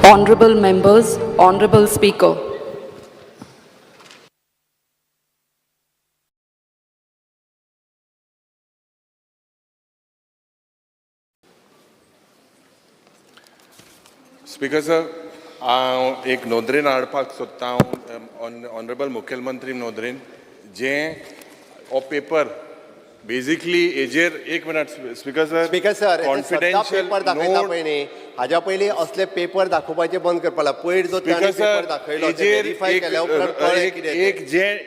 Honorable members, Honorable Speaker. Speaker sir, हांव एक नोंदरेन हाडपाक सोदता हांव ऑनरेबल मुखेलमंत्री नोंदरेन जें हो पेपर बेजिकली हेजेर एक minute speaker sir. Speaker sir, confidential paper दाखयता पळय न्ही, हाज्या पयलीं असले पेपर दाखोवपाचे बंद करपा लागला. पयर जो ताणें स्पीकर सर, पेपर दाखयलो ते हेजेर व्हेरीफाय एक केल्या उपरांत कळ्ळें कितें तें. एक जें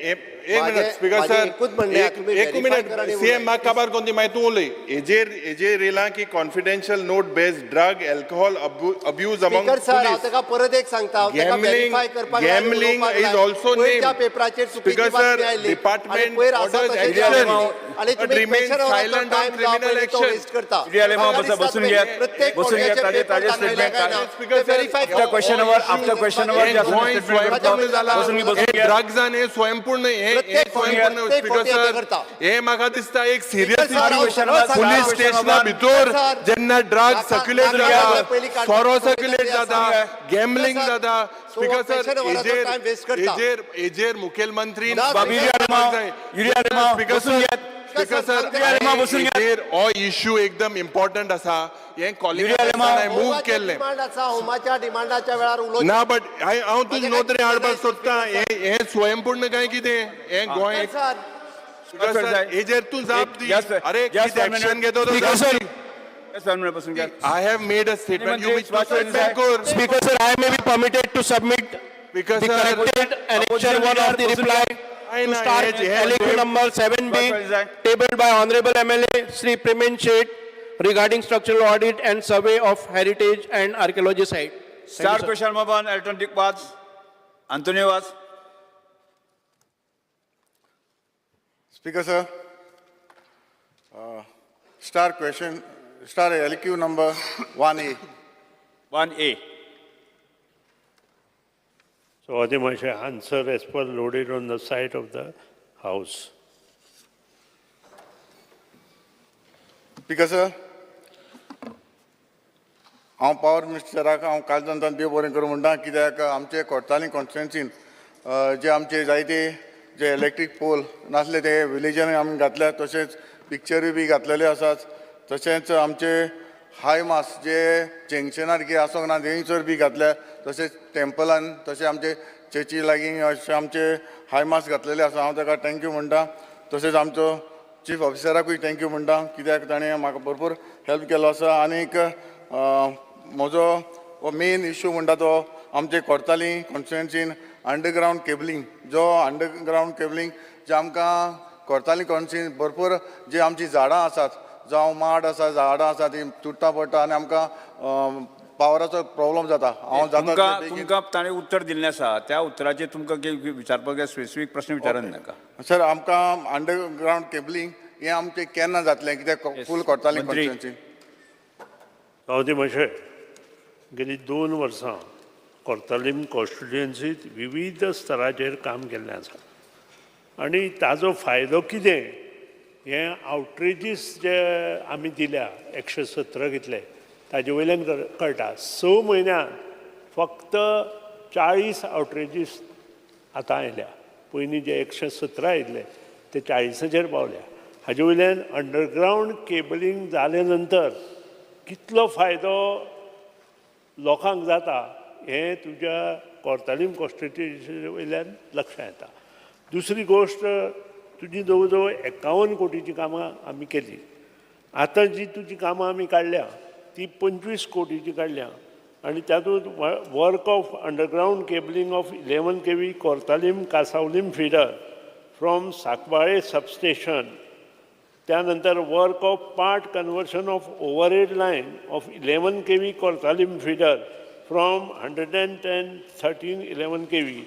एक माझे- मिनट स्पीकर माझे सर, एकूच म्हणणें आहा, तुमी एक verify minute करा आनी सीएम उलयात. म्हाका काबार कोन्न दी मागीर तूं उलय. हेजेर हेजेर येयलां की confidential note based drug alcohol abuse among speaker sir, हांव पुलीस. ताका परत एक सांगता, हांव ताका Gambling- verify करपाक लाय आनी gambling उलोवपाक is लाय. also पयरच्या named. पेपराचेर चुकीची Speaker sir, बातमी आयली department आनी पयर आसा orders तशें action, जालें. आनी but तुमी remain question वराचो silent on time जो criminal पळय तो action. Waste करता. युरी आलेमाव म्हाका बसा, दिसता बसून तुमी घेयात. प्रत्येक बसून घेयात, कोणाचे ताजे- पेपर ताजे दाखयले statement काय ना, Speaker ते sir, verify After question hour, after question hour, हे जे आसा गोंय statement स्वयंपूर्ण करता. जाला. बसून घे, बसून हे घेयात. ड्रग्सान हे स्वयंपूर्ण हे हे प्रत्येक स्वयंपूर्ण प्रत्येक स्पीकर फावटी हे सर, करता. हे म्हाका दिसता एक सिरियस स्पीकर सर, हांव इश्यू. सरळ सांगता. पुलीस स्टेशना भितर सर, जेन्ना ड्रग नाका- सर्क्युलेट नाका जाता, जाल्यार पयलीं काडपाक सोरो पयलीं सर्क्युलेट तरी जाता, आसा. गॅमलिंग सर, जाता. सो स्पीकर सर, क्वेश्चन वराचो हेजेर टायम वेस्ट करता. हेजेर हेजेर मुखेलमंत्री ना, बाब युरी आलेमाव, युरी आलेमाव, स्पीकर बसून सर, घेयात. स्पीकर सर, युरी आलेमाव, बसून घेयात. हेजेर हो इश्यू एकदम इम्पॉर्टंट आसा. हें युरी आलेमाव. कॉलिंग मूव होमाच्या केल्लें डिमांड आसा, होमाच्या डिमांडाच्या वेळार उलोवचें. ना, बट हांव तुज माझ्या नोदरे काय हाडपाक सोदता. हे हे स्वयंपूर्ण काय कितें हें गोंय सर, स्पीकर सर, हेजेर तूं जाप दी. Yes, sir. अरे Yes, कितें sir. Action घेतो तो Speaker, जाप sir. दी. Yes, one minute, बसून घेयात. I have made a statement. You मंत्री, which Subhash statement कर. Speaker sir, I may be permitted to submit Speaker the sir, corrected annexure 1 of the reply नाही, to नाही, star हे- हे- LAQ number 7B tabled by Honorable MLA Sri Premen Seth regarding structural audit and survey of heritage and archaeology site. Thank you, Star sir. Question number one, Elton Dick Vaz, Antonio Vaz. Speaker sir, star question, star LQ number 1A. 1A. So Adimasha answer as per loaded on the side of the house. Speaker sir, हांव power मिनिस्टराक हांव कालच्यान देव बरें करूं म्हणटा, कित्याक आमचे कोर्ताली कॉन्स्टिट्युएन्सीन जे आमचे जायते जे इलेक्ट्रीक पोल नासले ते विलेजांनी आमी घातल्या, तशेंच पिक्चरूय बी घातलेले आसात, तशेंच आमचे हाय मास जे जंक्शनार कितें आसोंक ना थंयसर बी घातल्या, तशेंच टेम्पलान, तशें आमचे चर्ची लागीं अशे आमचे हाय मास घातलेले आसा. हांव ताका thank you म्हणटा. तशेंच आमचो चीफ ऑफिसराकूय thank you म्हणटा, कित्याक ताणें म्हाका भरपूर हेल्प केलो आसा. आनीक म्हजो हो मेन इशू म्हणटा तो आमचे कोर्ताली कॉन्स्टिट्युएन्सीन अंडरग्रावंड केबलिंग, जो अंडरग्रावंड केबलिंग जे आमकां कोर्ताली कॉन्स्टिट्युएन्सीन भरपूर जे आमची झाडां आसात, जावं माड आसा, झाडां आसा ती तुट्टा पडटा आनी आमकां पावराचो प्रॉब्लम जाता. हांव जाता तुमकां तितले बेगीन- तुमकां ताणें उत्तर दिल्लें आसा, त्या उत्तराचेर तुमकां कितें विचारपाक जाय स्पेसिफीक प्रश्न विचारन नाका. सर, आमकां अंडरग्रावंड केबलिंग हें आमचें केन्ना जातलें, कित्याक फूल कोर्ताली मंत्री. कॉन्स्टिट्युएन्सीन. अवधी गेली 2 वर्सां कोर्तालीम कॉन्स्टिट्युएन्सीत विविध स्तराचेर काम केल्लें आसा आनी ताजो फायदो कितें हें आवटरीजीस जे आमी दिल्या 117 घेतले ताजे वयल्यान कळटा. 6 म्हयन्यांत फक्त 40 आवटरीजीस आतां आयल्या. पयलीं जे 117 आयिल्ले ते 40चेर पावल्या. हाजे वयल्यान अंडरग्रावंड केबलिंग जाले नंतर कितलो फायदो लोकांक जाता हें तुज्या कोर्तालीम कॉन्स्टिट्युएन्सी वयल्यान लक्षांत येता. दुसरी गोश्ट, तुजी जवळ जवळ 51 कोटीची कामां आमी केली. आतां जी तुजी कामां आमी काडल्या ती 25 कोटीची काडल्या आनी तातूंत work of underground cabling of 11 KV Cortalim Cansaulim feeder from Sancoale substation, त्यानंतर work of part conversion of overhead line of 11 KV Cortalim feeder from 110 13 11 KV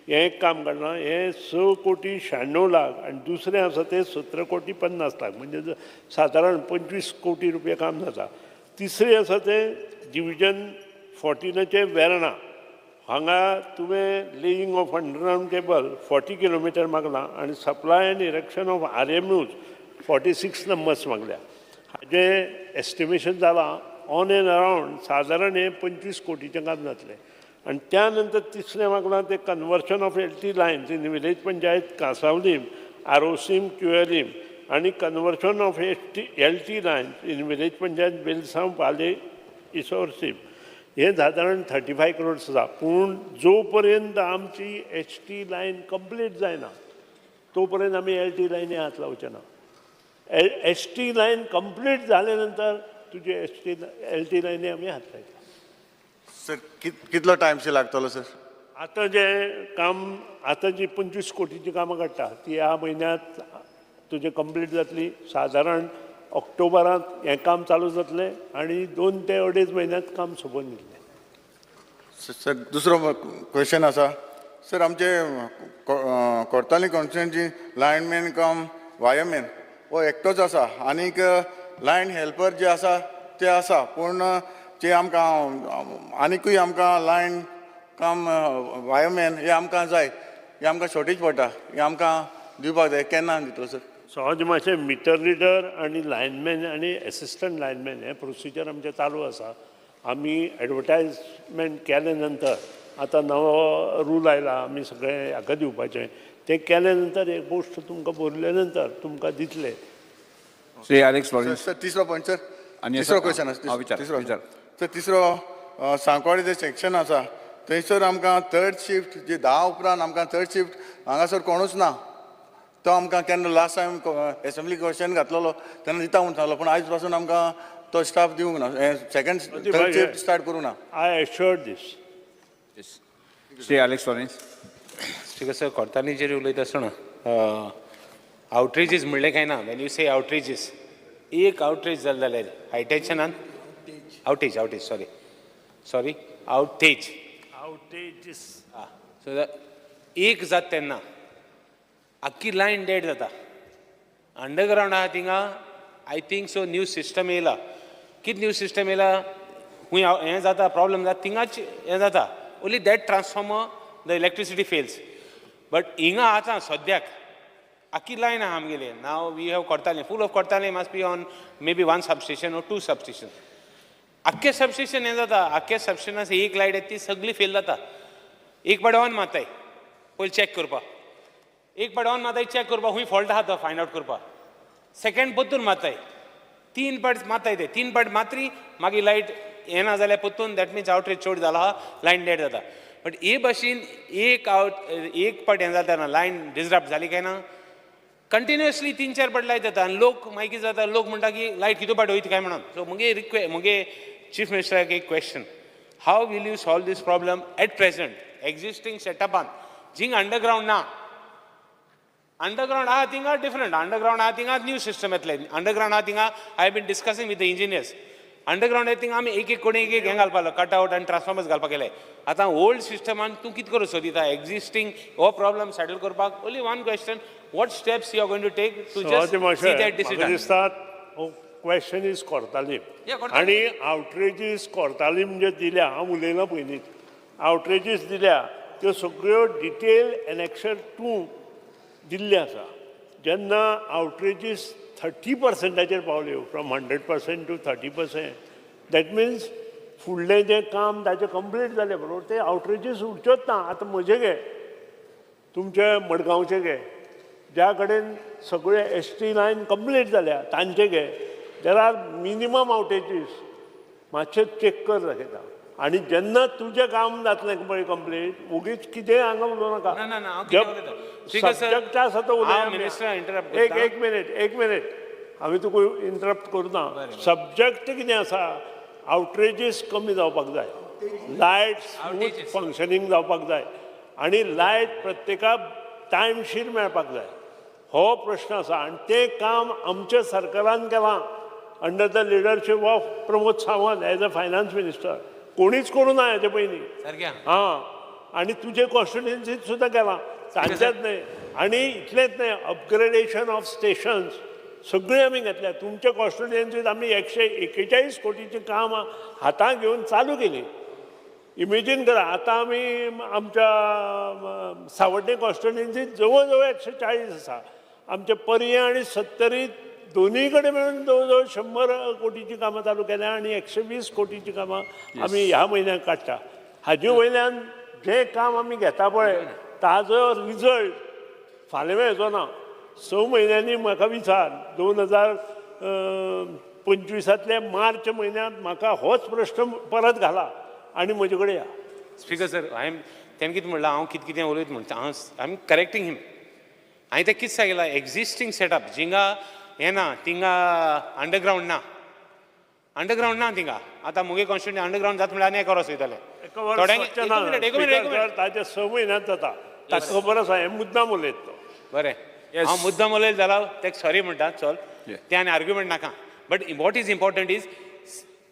हें एक काम काडलां. हें 6 कोटी 96 लाख आनी दुसरें आसा तें 17 कोटी 50 लाख, म्हणजे सादारण 25 कोटी रुपया काम जाता. तिसरें आसा तें डिविजन 14चें वेर्णा, हांगा तुवें laying of underground cable 40 kilometre मागलां आनी supply and erection of RMUs 46 numbers मागल्या. हाजें एस्टिमेशन जालां ऑन एंड अरावंड सादारण हें 25 कोटीचें काम जातलें. आनी त्या नंतर तिसरें मागलां तें conversion of LT lines in village panchayat Cansaulim, Arossim, Cuelim आनी conversion of HT LT lines in village panchayat Velsao, Pale, Issorcim. हें सादारण 35 क्रोर्स आसा. पूण जो पर्यंत आमची एच टी लायन कंप्लीट जायना तो पर्यंत आमी एल टी लायनी हात लावचे ना. एच टी लायन कंप्लीट जाले नंतर तुजी एच टी एल टी लायनी आमी हात लायता. सर, कितलो टायम शे लागतलो सर? आतां जें काम, आतां जी 25 कोटीची कामां काडटा ती ह्या म्हयन्यांत तुजें कंप्लीट जातली. सादारण ऑक्टोबरांत हें काम चालू जातलें आनी 2 ते अडेज म्हयन्यांत काम सोंपोवन दितलें. सर, दुसरो क्वेश्चन आसा सर. आमचे कोर्ताली कॉन्स्टिट्युएन्सी लायनमॅन कम वायरमॅन हो एकटोच आसा आनीक लायन हेल्पर जे आसा ते आसा, पूण जे आमकां आनिकूय आमकां लायन कम वायरमॅन हे आमकां जाय. हे आमकां शॉर्टेज पडटा. हे आमकां दिवपाक जाय. केन्ना दितलो सर? सहज मातशें मिटर रिडर आनी लायनमॅन आनी एसिस्टंट लायनमॅन हें प्रोसिजर आमचें चालू आसा. आमी एडवर्टायजमेंट केले नंतर, आतां नवो रूल आयला, आमी सगळें हाका दिवपाचें. तें केले नंतर एक पोस्ट तुमकां भरले नंतर तुमकां दितले. Shri Alex Lawrence. Sir, तिसरो पॉयंट सर. आनी तिसरो आसा- क्वेश्चन आसा. हा, विचार, तिसरो. विचार. सर, तिसरो, सांकवाळे जे सेक्शन आसा थंयसर आमकां थर्ड शिफ्ट जे 10 उपरांत आमकां थर्ड शिफ्ट हांगासर कोणूच ना. तो आमकां केन्ना लास्ट टायम एसेंब्ली क्वेश्चन घातलेलो तेन्ना दिता म्हूण सांगलो, पूण आयज पासून आमकां तो स्टाफ दिवंक ना. सेकंड थर्ड शिफ्ट स्टार्ट करूंक ना. I assure this. Shri Alex Lawrence. Speaker sir, कोर्तालीचेर उलयता आसतना आवटरीजीस म्हणलें काय ना, when you से आवटरीजीस, एक आवटरीज जालें जाल्यार हायटेन्शनान outage, outage, sorry, sorry, outage. Outages. So एक जात तेन्ना आख्खी लायन डेड जाता. अंडरग्रावंड आहा थिंगा, I think so new system येयला. कितें न्यू सिस्टम येयला, खूंय हें जाता, प्रॉब्लम जाता थिंगाच हें जाता. Only that transformer, the electricity fails. But हिंगा आतां सद्याक आख्खी लायन आहा आमगेली. Now we have Cortalim, full of Cortalim must be on maybe one substation or two substation. आख्खें सबस्टेशन हें जाता. आख्खें सबस्टेशन एक लायट येता, ती सगळी फेल जाता. एक पाट ऑन मारताय पयलीं चॅक करपाक, एक पाट ऑन मारताय चॅक करपाक खूंय फॉल्ट आहा तो फायंड आवट करपाक, सेकंड परतून मारताय, तीन पाट मारताय. ते तीन पाट मात्री मागीर लायट येना जाल्यार परतून that means outage चड जाला आहा, लायन डेड जाता. बट हे भाशेन एक आवट एक पाट हें जाता ना, लायन डिसरप्ट जाली काय ना, कंटिन्युअसली तीन चार पाट लायट जाता आनी लोक मागीर कितें जाता, लोक म्हणटा की लायट कितू पाट वयता काय म्हणून. सो मुगे चीफ मिनिस्टराक एक question: how will you solve this problem at present existing सेटअपान, जिंग अंडरग्रावंड ना? अंडरग्रावंड आहा थिंगा डिफरंट. अंडरग्रावंड आहा थिंगा न्यू सिस्टम येतले. अंडरग्रावंड आहा थिंगा I been discussing with the engineers. Underground आहा थिंगा आमी एक एक कोणी एक एक हें घालपाक कट आवट आनी ट्रान्सफॉर्मर्स घालपाक गेले. आतां ओल्ड सिस्टमान तूं कितें करूं सोदिता एक्झिस्टींग हो प्रॉब्लम सॅटल करपाक? Only one question: what steps you are going to take to just see that म्हाका डिसिजन? दिसता हो question is Cortalim. Yeah, Cortalim. आनी आवटरेजीस कोर्तालीम जे दिल्या, हांव उलयलां पयलींच, आवटरेजीस दिल्या त्यो सगळ्यो डिटेल एनेक्शर टू दिल्ले आसा. जेन्ना आवटरेजीस 30 पर्संटाचेर पावल्यो, from 100% to 30%, that means फुडलें जें काम ताचें कंप्लीट जालें बरोबर ते आवटरेजीस उरच्योच ना. आतां म्हजें घे, तुमचे मडगांवचे घे, ज्या कडेन सगळे एस टी लायन कंप्लीट जाल्या तांचे घे, there are minimum outages. मातशें चॅक कर दाखयता. आनी जेन्ना तुजें काम जातलें पळय कंप्लीट, ओगीच कितेंय हांगा उलोवं नाका. ना, ना, ना, हांव कितें उलयतां? Speaker sir, subject आसा तो उलया हांव आमी. मिनिस्टराक interrupt एक करता. एक मिनीट, एक मिनीट, हांवें तुका इंटरप्ट करुना. सब्जॅक्ट कितें आसा? आवटरेजीस कमी जावपाक जाय, लायट स्मूथ Outages. फंक्शनींग जावपाक जाय आनी लायट प्रत्येकाक टायमशीर मेळपाक जाय, हो प्रश्न आसा. आनी तें काम आमच्या सरकारान केलां under the leadership of Pramod Sawant as a finance minister. कोणीच करूं ना हेजे पयलीं. सारकें. हां, आनी तुजे कॉन्स्टिट्युएन्सीत सुद्दां केलां, तांच्याच न्हय. आनी इतलेंच न्हय, अपग्रेडेशन ऑफ स्टेशन्स सगळीं आमी घेतल्या. तुमच्या कॉन्स्टिट्युएन्सीत आमी 141 कोटीचीं कामां हातांत घेवन चालू केलीं. इमेजीन करा, आतां आमी आमच्या सावड्डें कॉन्स्टिट्युएन्सीत जवळ जवळ 140 आसा. आमचे पर्यें आनी सत्तरीत दोनूय कडेन मेळून जवळ जवळ 100 कोटीची कामां चालू केल्या आनी 120 कोटीची कामां आमी ह्या म्हयन्याक काडटा. हाजे वयल्यान जें काम आमी घेता पळय, ताजो रिजल्ट फाल्यां मेळचो ना. 6 म्हयन्यांनी म्हाका विचार, 2025तले मार्च म्हयन्यांत म्हाका होच प्रश्न परत घाला आनी म्हजे कडेन या. स्पीकर सर, हांवें तेणें कितें म्हणलां, हांव कितें कितें उलयत म्हणटा, हांव I am correcting him. हांवें तें कितें सांगिलां, एग्जिस्टींग सेटअप जिंगा हें ना, थिंगा अंडरग्रावंड ना, अंडरग्रावंड ना थिंगा. आतां मुगे कॉन्स्टिट्युएन्सी अंडरग्रावंड जाता म्हणल्यार आनी एका वर्स वयतलें. एका वर्स थोड्यांक वचचें एक ना. मिनट, एक मिनट, एक स्पीकर मिनट. सर, ताजे 6 म्हयन्यांत जाता. ताका खबर आसा, हें मुद्दाम उलयत तो. बरें, हांव मुद्दम उलयत जाल्यार तेका सॉरी म्हणटा, चल. तें आनी आर्ग्युमेंट नाका, but what is important is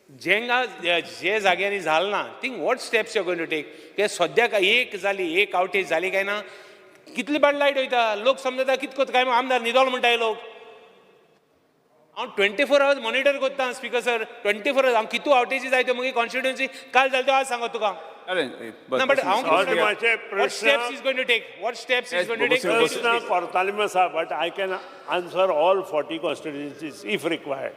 जेंगा जे जाग्यांनी जालें ना thing what steps you going to take? ते सद्याक एक जाली, एक आवटेज जाली काय ना, कितली बाड लायट वयता, लोक समजता कित कोत काय, आमदार न्हिदोल म्हणटा हे लोक. हांव 24 आवर्स मॉनिटर करता, स्पीकर सर, 24 आवर्स. हांव कितू आवटेजी जाय त्यो मुगे कॉन्स्टिट्युएन्सी काल जाले त्यो आज सांगत तुका. अरे ना, बट हांव सॉरी, मातशें what प्रश्न steps is going to take, what steps is going to take? प्रश्न कोर्तालीम आसा, but I can answer all 40 constituencies if required,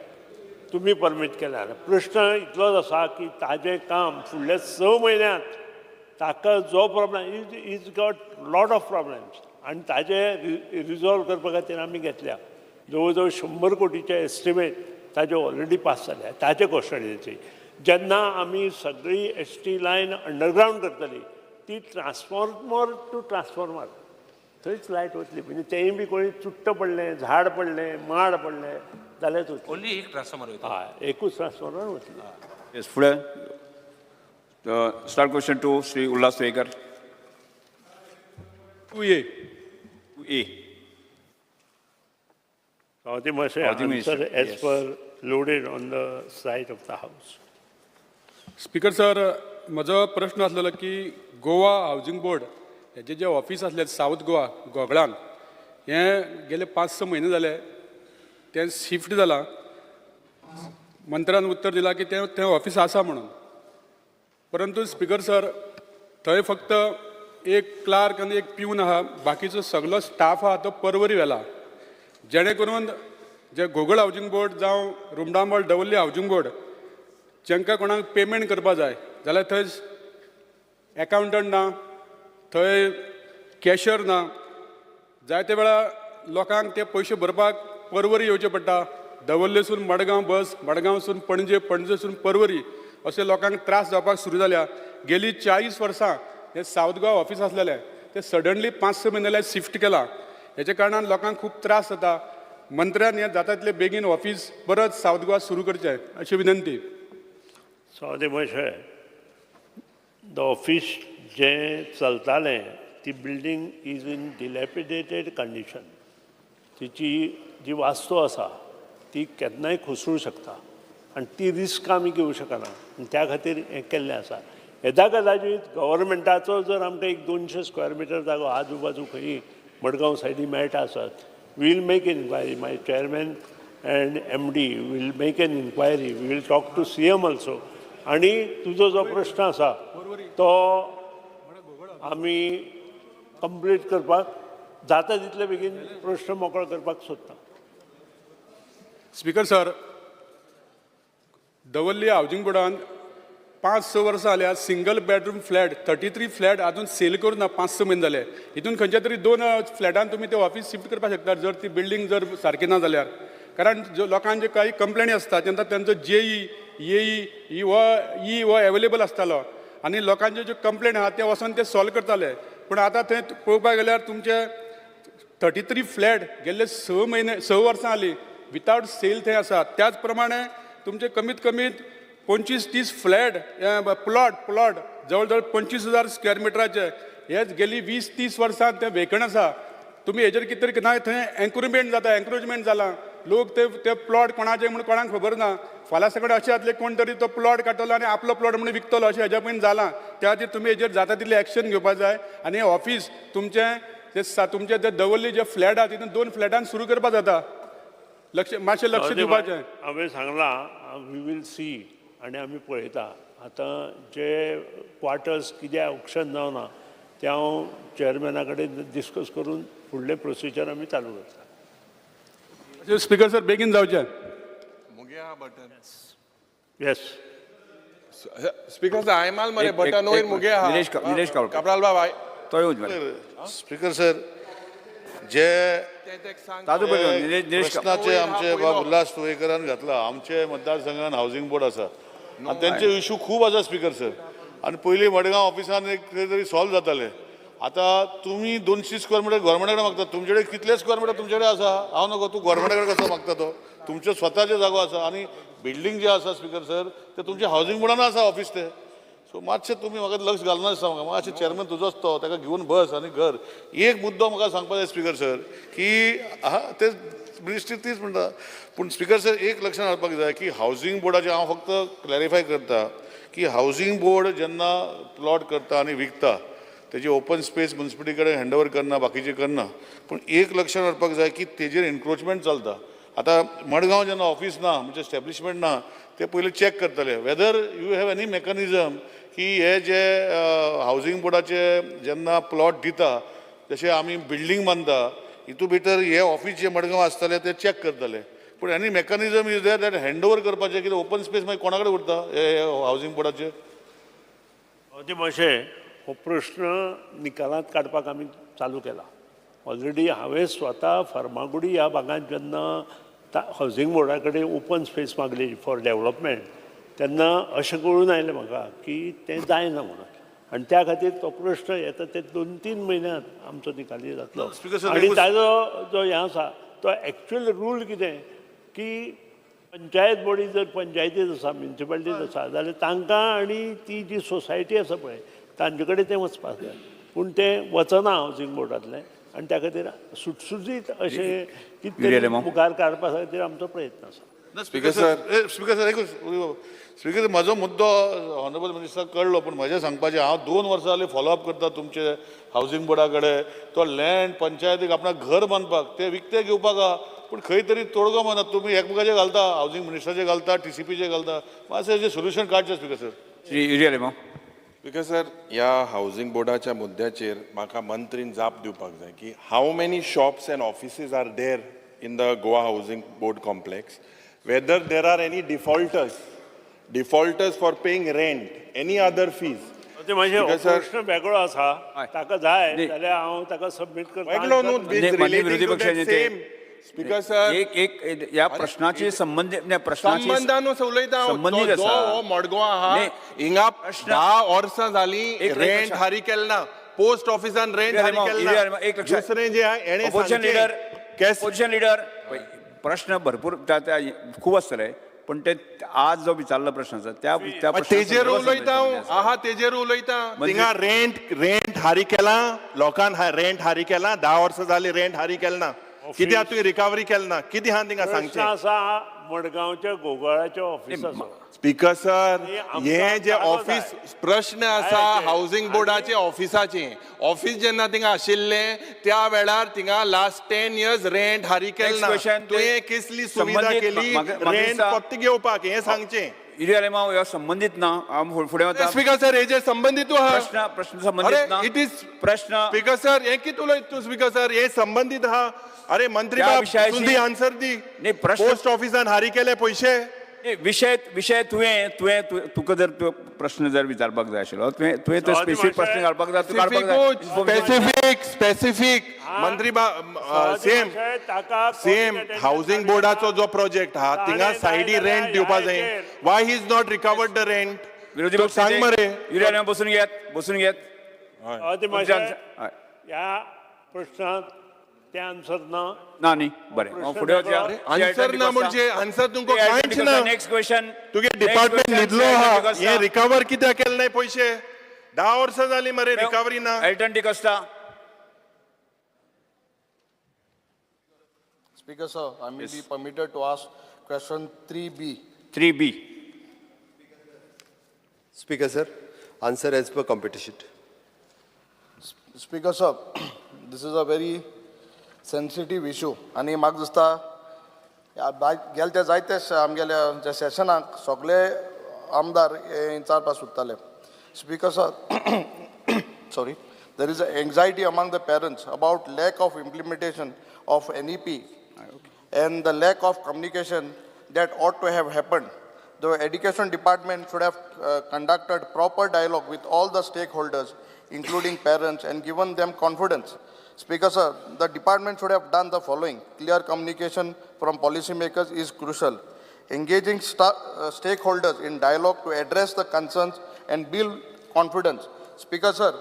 तुमी परमीट केल्यार. प्रश्न इतलोच आसा की ताजें काम फुडल्या 6 म्हयन्यांत ताका जो problem is got lot of problems आनी ताजे रिजॉल्व करपा खातीर आमी घेतल्या. जवळ जवळ 100 कोटीचे एस्टिमेट ताजे ऑलरेडी पास जाल्या ताजे कॉन्स्टिट्युएन्सी. जेन्ना आमी सगळी एस टी लायन अंडरग्रावंड करतली, ती ट्रान्सफॉर्मर टू ट्रान्सफॉर्मर थंयच लायट वतली. म्हणजे तेंय बी कोणी चुट्ट पडलें, झाड पडलें, माड पडलें जाल्यार वतली. ओन्ली एक ट्रान्सफॉर्मर वयता. हय, एकूच ट्रान्सफॉर्मर वतली. येस, फुडें star question 2, Shri Ulhas Tuyekar. 2A. 2A. Housing Minister, Housing answer Minister, as yes. per loaded on the side of the house. Speaker sir, म्हजो प्रश्न आसलेलो की गोवा हावजींग बोर्ड हेजें जें ऑफीस आसलें सावथ गोवा गोगळान, हें गेले 5-6 म्हयने जाले तें शिफ्ट जालां. मंत्र्यान उत्तर दिलां की तें तें ऑफीस आसा म्हणून. परंतु स्पीकर सर, थंय फक्त एक क्लार्क आनी एक प्यून आहा, बाकीचो सगलो स्टाफ आहा तो परवरी व्हेला, जेणे करून जे घोगळ हावजींग बोर्ड जावं रुमडामळ दवर्ली हावजींग बोर्ड, जांकां कोणाक पेमेंट करपा जाय जाल्यार थंय एकावंटंट ना, थंय कॅशर ना. जायते वेळा लोकांक ते पयशे भरपाक परवरी येवचें पडटा. दवर्लेसून मडगांव बस, मडगांवसून पणजे, पणजेसून परवरी, अशे लोकांक त्रास जावपाक सुरू जाल्या. गेली 40 वर्सां हें सावथ गोवा ऑफीस आसलेलें, तें सडनली 5-6 म्हयने जाल्यार शिफ्ट केलां. हेच्या कारणान लोकांक खूब त्रास जाता. मंत्र्यान हें जाता तितले बेगीन ऑफीस परत सावथ गोवा सुरू करचें अशी विनंती. सो मातशें the office जें चलतालें ती building is in dilapidated condition. तिची जी वास्तू आसा ती केन्नाय कोसळूं शकता आनी ती रिस्क आमी घेवं शकना आनी त्या खातीर हें केल्लें आसा. येदा कदाचीत गव्हर्मेंटाचो जर आमकां एक 200 स्क्वेअर मिटर जागो आजू बाजू खंयी मडगांव सायडी मेळटा आसत, we'll make enquiry. My chairman and MD will make an enquiry. We will talk to CM also. आनी तुजो जो प्रश्न आसा तो आमी कंप्लीट करपाक जाता तितले बेगीन प्रश्न मोकळो करपाक सोदता. स्पीकर सर, दवर्ली हावजींग बोर्डान 5-6 वर्सां जाल्या single bedroom flat 33 flat अजून सेल करूं ना. 5-6 म्हयने जाले. हितून खंयच्या तरी दोन फ्लॅटान तुमी ते ऑफीस शिफ्ट करपाक शकतात, जर ती बिल्डींग जर सारकी ना जाल्यार. कारण जो लोकांचे काही कंप्लेनी आसता तेन्ना तेंचो जेई, एई हो ई हो एवेलेबल आसतालो आनी लोकांच्यो ज्यो कंप्लेन आहा ते वचोन ते सॉल्व करताले. पूण आतां थंय पळोवपाक गेल्यार तुमचे 33 फ्लॅट गेल्ले 6 म्हयने, 6 वर्सां जालीं वितावट सेल थंय आसा. त्याच प्रमाणे तुमचे कमीत कमीत 25-30 फ्लॅट, प्लॉट प्लॉट जवळ जवळ 25,000 स्क्वेअर मिटराचे हेच गेली 20-30 वर्सां ते वेकंट आसा. तुमी हेजेर कितें तरी ना थंय एन्क्रोचमेंट जाता, एन्क्रोचमेंट जालां. लोक ते ते प्लॉट कोणाचे म्हणून कोणाक खबर ना. फाल्यां सकाळीं अशें जातलें, कोण तरी तो प्लॉट काडटलो आनी आपलो प्लॉट म्हणून विकतलो, अशें हेज्या पयलीं जालां. त्या खातीर तुमी हेजेर जाता तितलें एक्शन घेवपा जाय आनी ऑफीस तुमचें ते तुमचे ते दवर्ली जे फ्लॅट आहा तितून दोन फ्लॅटान सुरू करपा जाता. लक्ष, मातशें लक्ष दिवपाचें. हांवें सांगलां, we will see आनी आमी पळयता. आतां जे क्वार्टर्स कित्याक ऑक्शन जावना तें हांव चेअरमॅना कडेन डिस्कस करून फुडलें प्रोसिजर आमी चालू करता. स्पीकर सर बेगीन जावचें. मुगे हा बटन. येस. स्पीकर सर, हांवें माल मरे बटन वयर मुगे हा. निलेश कावळकर. काब्राल बाब तो येवच मरे. स्पीकर सर, जे ताजो पयलो निलेश प्रश्नाचे आमचे बाब उल्हास तुयेकरान घातला, आमचे मतदारसंघान हावसिंग बोर्ड आसा आनी तेंचे इशू खूब आसा स्पीकर सर. आनी पयलीं मडगांव ऑफिसान एक कितें तरी सॉल्व जाताले. आतां तुमी 200 स्क्वेअर मिटर गोवोरमेंटा कडेन मागता, तुमचे कडेन कितले स्क्वेअर मिटर तुमचे कडेन आसा हांव नको, तूं गोवोरमेंटा कडेन कसो मागता? तो तुमचे स्वताचे जागो आसा आनी बिल्डींग जे आसा स्पीकर सर ते तुमचे हावसिंग बोर्डान आसा ऑफिस ते. सो मातशें तुमी म्हाका लक्ष घालना दिसता म्हाका. मातशें चेअरमॅन तुजोच तो, ताका घेवन बस आनी घर. एक मुद्दो म्हाका सांगपाक जाय स्पीकर सर की आहा ते मिनिस्ट्री तीच म्हणटा, पूण स्पीकर सर एक लक्षात हाडपाक जाय की हावसिंग बोर्डाचें हांव फक्त क्लॅरिफाय करता की हावसिंग बोर्ड जेन्ना प्लॉट करता आनी विकता तेजी ओपन स्पेस मुन्सिपालिटी कडेन हँड ओवर करना, बाकीचें करना, पूण एक लक्षात हाडपाक जाय की तेजेर एनक्रोचमेंट चलता. आतां मडगांव जेन्ना ऑफिस ना म्हणजे एस्टॅब्लिशमेंट ना, ते पयलीं चॅक करतले whether you have any mechanism की हे जे हावसिंग बोर्डाचे जेन्ना प्लॉट दिता, जशें आमी बिल्डींग बांदता हितू भितर हे ऑफिस जे मडगांव आसतले ते चॅक करतले, पूण any mechanism is there that hand over करपाचें? कितें ओपन स्पेस मागीर कोणा कडेन उरता हे हावसिंग बोर्डाचे? ते मातशें हो प्रश्न निकालांत काडपाक आमी चालू केला ऑलरेडी. हांवें स्वता फर्मागुडी ह्या भागांत जेन्ना हावसिंग बोर्डा कडेन ओपन स्पेस मागली फॉर डेवलपमेंट, तेन्ना अशें कळून आयलें म्हाका की तें जायना म्हणून, आनी त्या खातीर तो प्रश्न येता ते 2-3 म्हयन्यांत आमचो निकाली जातलो. Speaker sir, आनी ताजो जो हें आसा तो एक्चुअल रूल कितें की पंचायत बॉडी जर पंचायतीत आसा, म्युनिसिपालिटीत आसा जाल्यार तांकां आनी ती जी सोसायटी आसा पळय तांचे कडेन तें वचपाक जाय, पूण तें वचना हावसिंग बोर्डांतलें आनी त्या खातीर सुटसुटीत अशें कितें युरी आलेमांव. मुखार काडपा खातीर आमचो प्रयत्न आसा. स्पीकर सर, स्पीकर सर, एकूच स्पीकर, म्हजो मुद्दो ऑनरेबल मिनिस्टर कळ्ळो, पूण म्हजें सांगपाचें हांव 2 वर्सां जालीं फॉलोअप करता तुमचे हावसिंग बोर्डा कडेन. तो लँड पंचायतीक आपणाक घर बांदपाक ते विकते घेवपाक आहा, पूण खंय तरी तोडगो मारना. तुमी एकमेकाचे घालता, हावसिंग मिनिस्टराचे घालता, टीसीपीचे घालता, मातशें हेजें सोल्युशन काडचें speaker sir. Shri Yuri Alemao. Speaker sir, ह्या हावसिंग बोर्डाच्या मुद्द्याचेर म्हाका मंत्रीन जाप दिवपाक जाय की how many shops and offices are there in the Goa Housing Board complex, whether there are any defaulters for paying rent, any other fees. ते मातशें हो Speaker sir, प्रश्न वेगळो आसा, ताका जाय जाल्यार हांव ताका सबमीट करता. वेगळो न्हू, माननीय विरोधी पक्षाचे नेते. Same speaker sir. एक एक ह्या प्रश्नाची संबंधित नाही, प्रश्नाची संबंदान उलयता हांव. संबंदीत जो आसा. हो मडगांव आहा नाही. हिंगा प्रश्न- 10 वर्सां जाली एक रेंट लक्षात. हारी केल ना, पोस्ट ऑफिसान रेंट हारी केल युरी आलेमांव, ना. एक लक्षात. दुसरें जे आहा हेणें ऑपोजिशन सांगचें, लिडर, केस ऑपोजिशन लिडर, प्रश्न भरपूर त्या खूब आसतले, पण ते आज जो विचारलो प्रश्न आसा त्या त्या मागीर तेजेर उलयता हांव, आहा तेजेर उलयता. थिंगा रेंट रेंट हारी केला लोकान, रेंट हारी केला, 10 वर्सां जाली रेंट हारी केल ना, कित्याक तुवें रिकवरी केल ना, कितें आहा थिंगा प्रश्न सांगचें. आसा मडगांवच्या गोगोळाच्या ऑफिसाचो. स्पीकर सर, आनी आमकां हे जे जागो ऑफिस जाय. प्रश्न आसा जाय ते. हावसिंग बोर्डाचे ऑफिसाचे, ऑफिस जेन्ना थिंगा आशिल्लें त्या वेळार थिंगा लास्ट 10 इयर्स रेंट हारी केल ना. Next question, तुवें कसली सुविधा संबंदीत केली म्हाका रेंट दिसता- फक्त घेवपाक हें सांगचें. युरी आलेमांव ह्यो संबंदीत ना, हांव फुडें वता. स्पीकर सर, हेजेर संबंदीत आहा प्रश्न प्रश्न संबंदीत अरे ना. It is प्रश्न स्पीकर सर, हें कितें उलयता तूं स्पीकर सर, हें संबंदीत आहा. अरे मंत्री त्या बाब विशयाशी- तूं दी आन्सर दी. नाही, प्रश्न- पोस्ट ऑफिसान हारी केले पयशे. नाही, विशय विशय तुवें तुवें तुका जर प्रश्न जर विचारपाक जाय आशिल्लो, तुवें तुवें तो सवादी स्पेसिफीक मातशें- प्रश्न घालपाक जाय, तूं काडपाक जाय. स्पेसिफीक स्पेसिफीक मंत्री सवादी सेम मातशें ताका सेम हावसिंग बोर्डाचो जो प्रोजेक्ट आहा थिंगा सायडी रेंट दिवपा जाय, why he is not recovered the rent? विरोधी तूं सांग मरे. युरी आलेमांव, बसून घेयात, बसून घेयात. सवादी मातशें ह्या प्रश्नाक ते आन्सर ना. ना न्ही, बरें, हांव फुडें वचया. आन्सर ना म्हणजे आन्सर तुमकां कांयच ना. Next question. तुगे डिपार्टमेंट न्हिदलो आहा, हे रिकवर कित्याक केलें नाय पयशे? 10 वर्सां जाली मरे रिकवरी ना. Elton D'Costa. Speaker, sir, I may be permitted to ask question 3B. 3B. Speaker sir, answer as per competition. Speaker, sir, this is a very sensitive issue. आनी म्हाका दिसता गेले ते जायते आमगेल्या ज्या सेशनाक सगळे आमदार हे विचारपाक सोदताले. Speaker sir, sorry, there is a anxiety among the parents about lack of implementation of NEP and the lack of communication that ought to have happened. The education department should have conducted proper dialogue with all the stakeholders, including parents, and given them confidence. Speaker, sir, the department should have done the following. Clear communication from policymakers is crucial. Engaging stakeholders in dialogue to address the concerns and build confidence. Speaker, sir,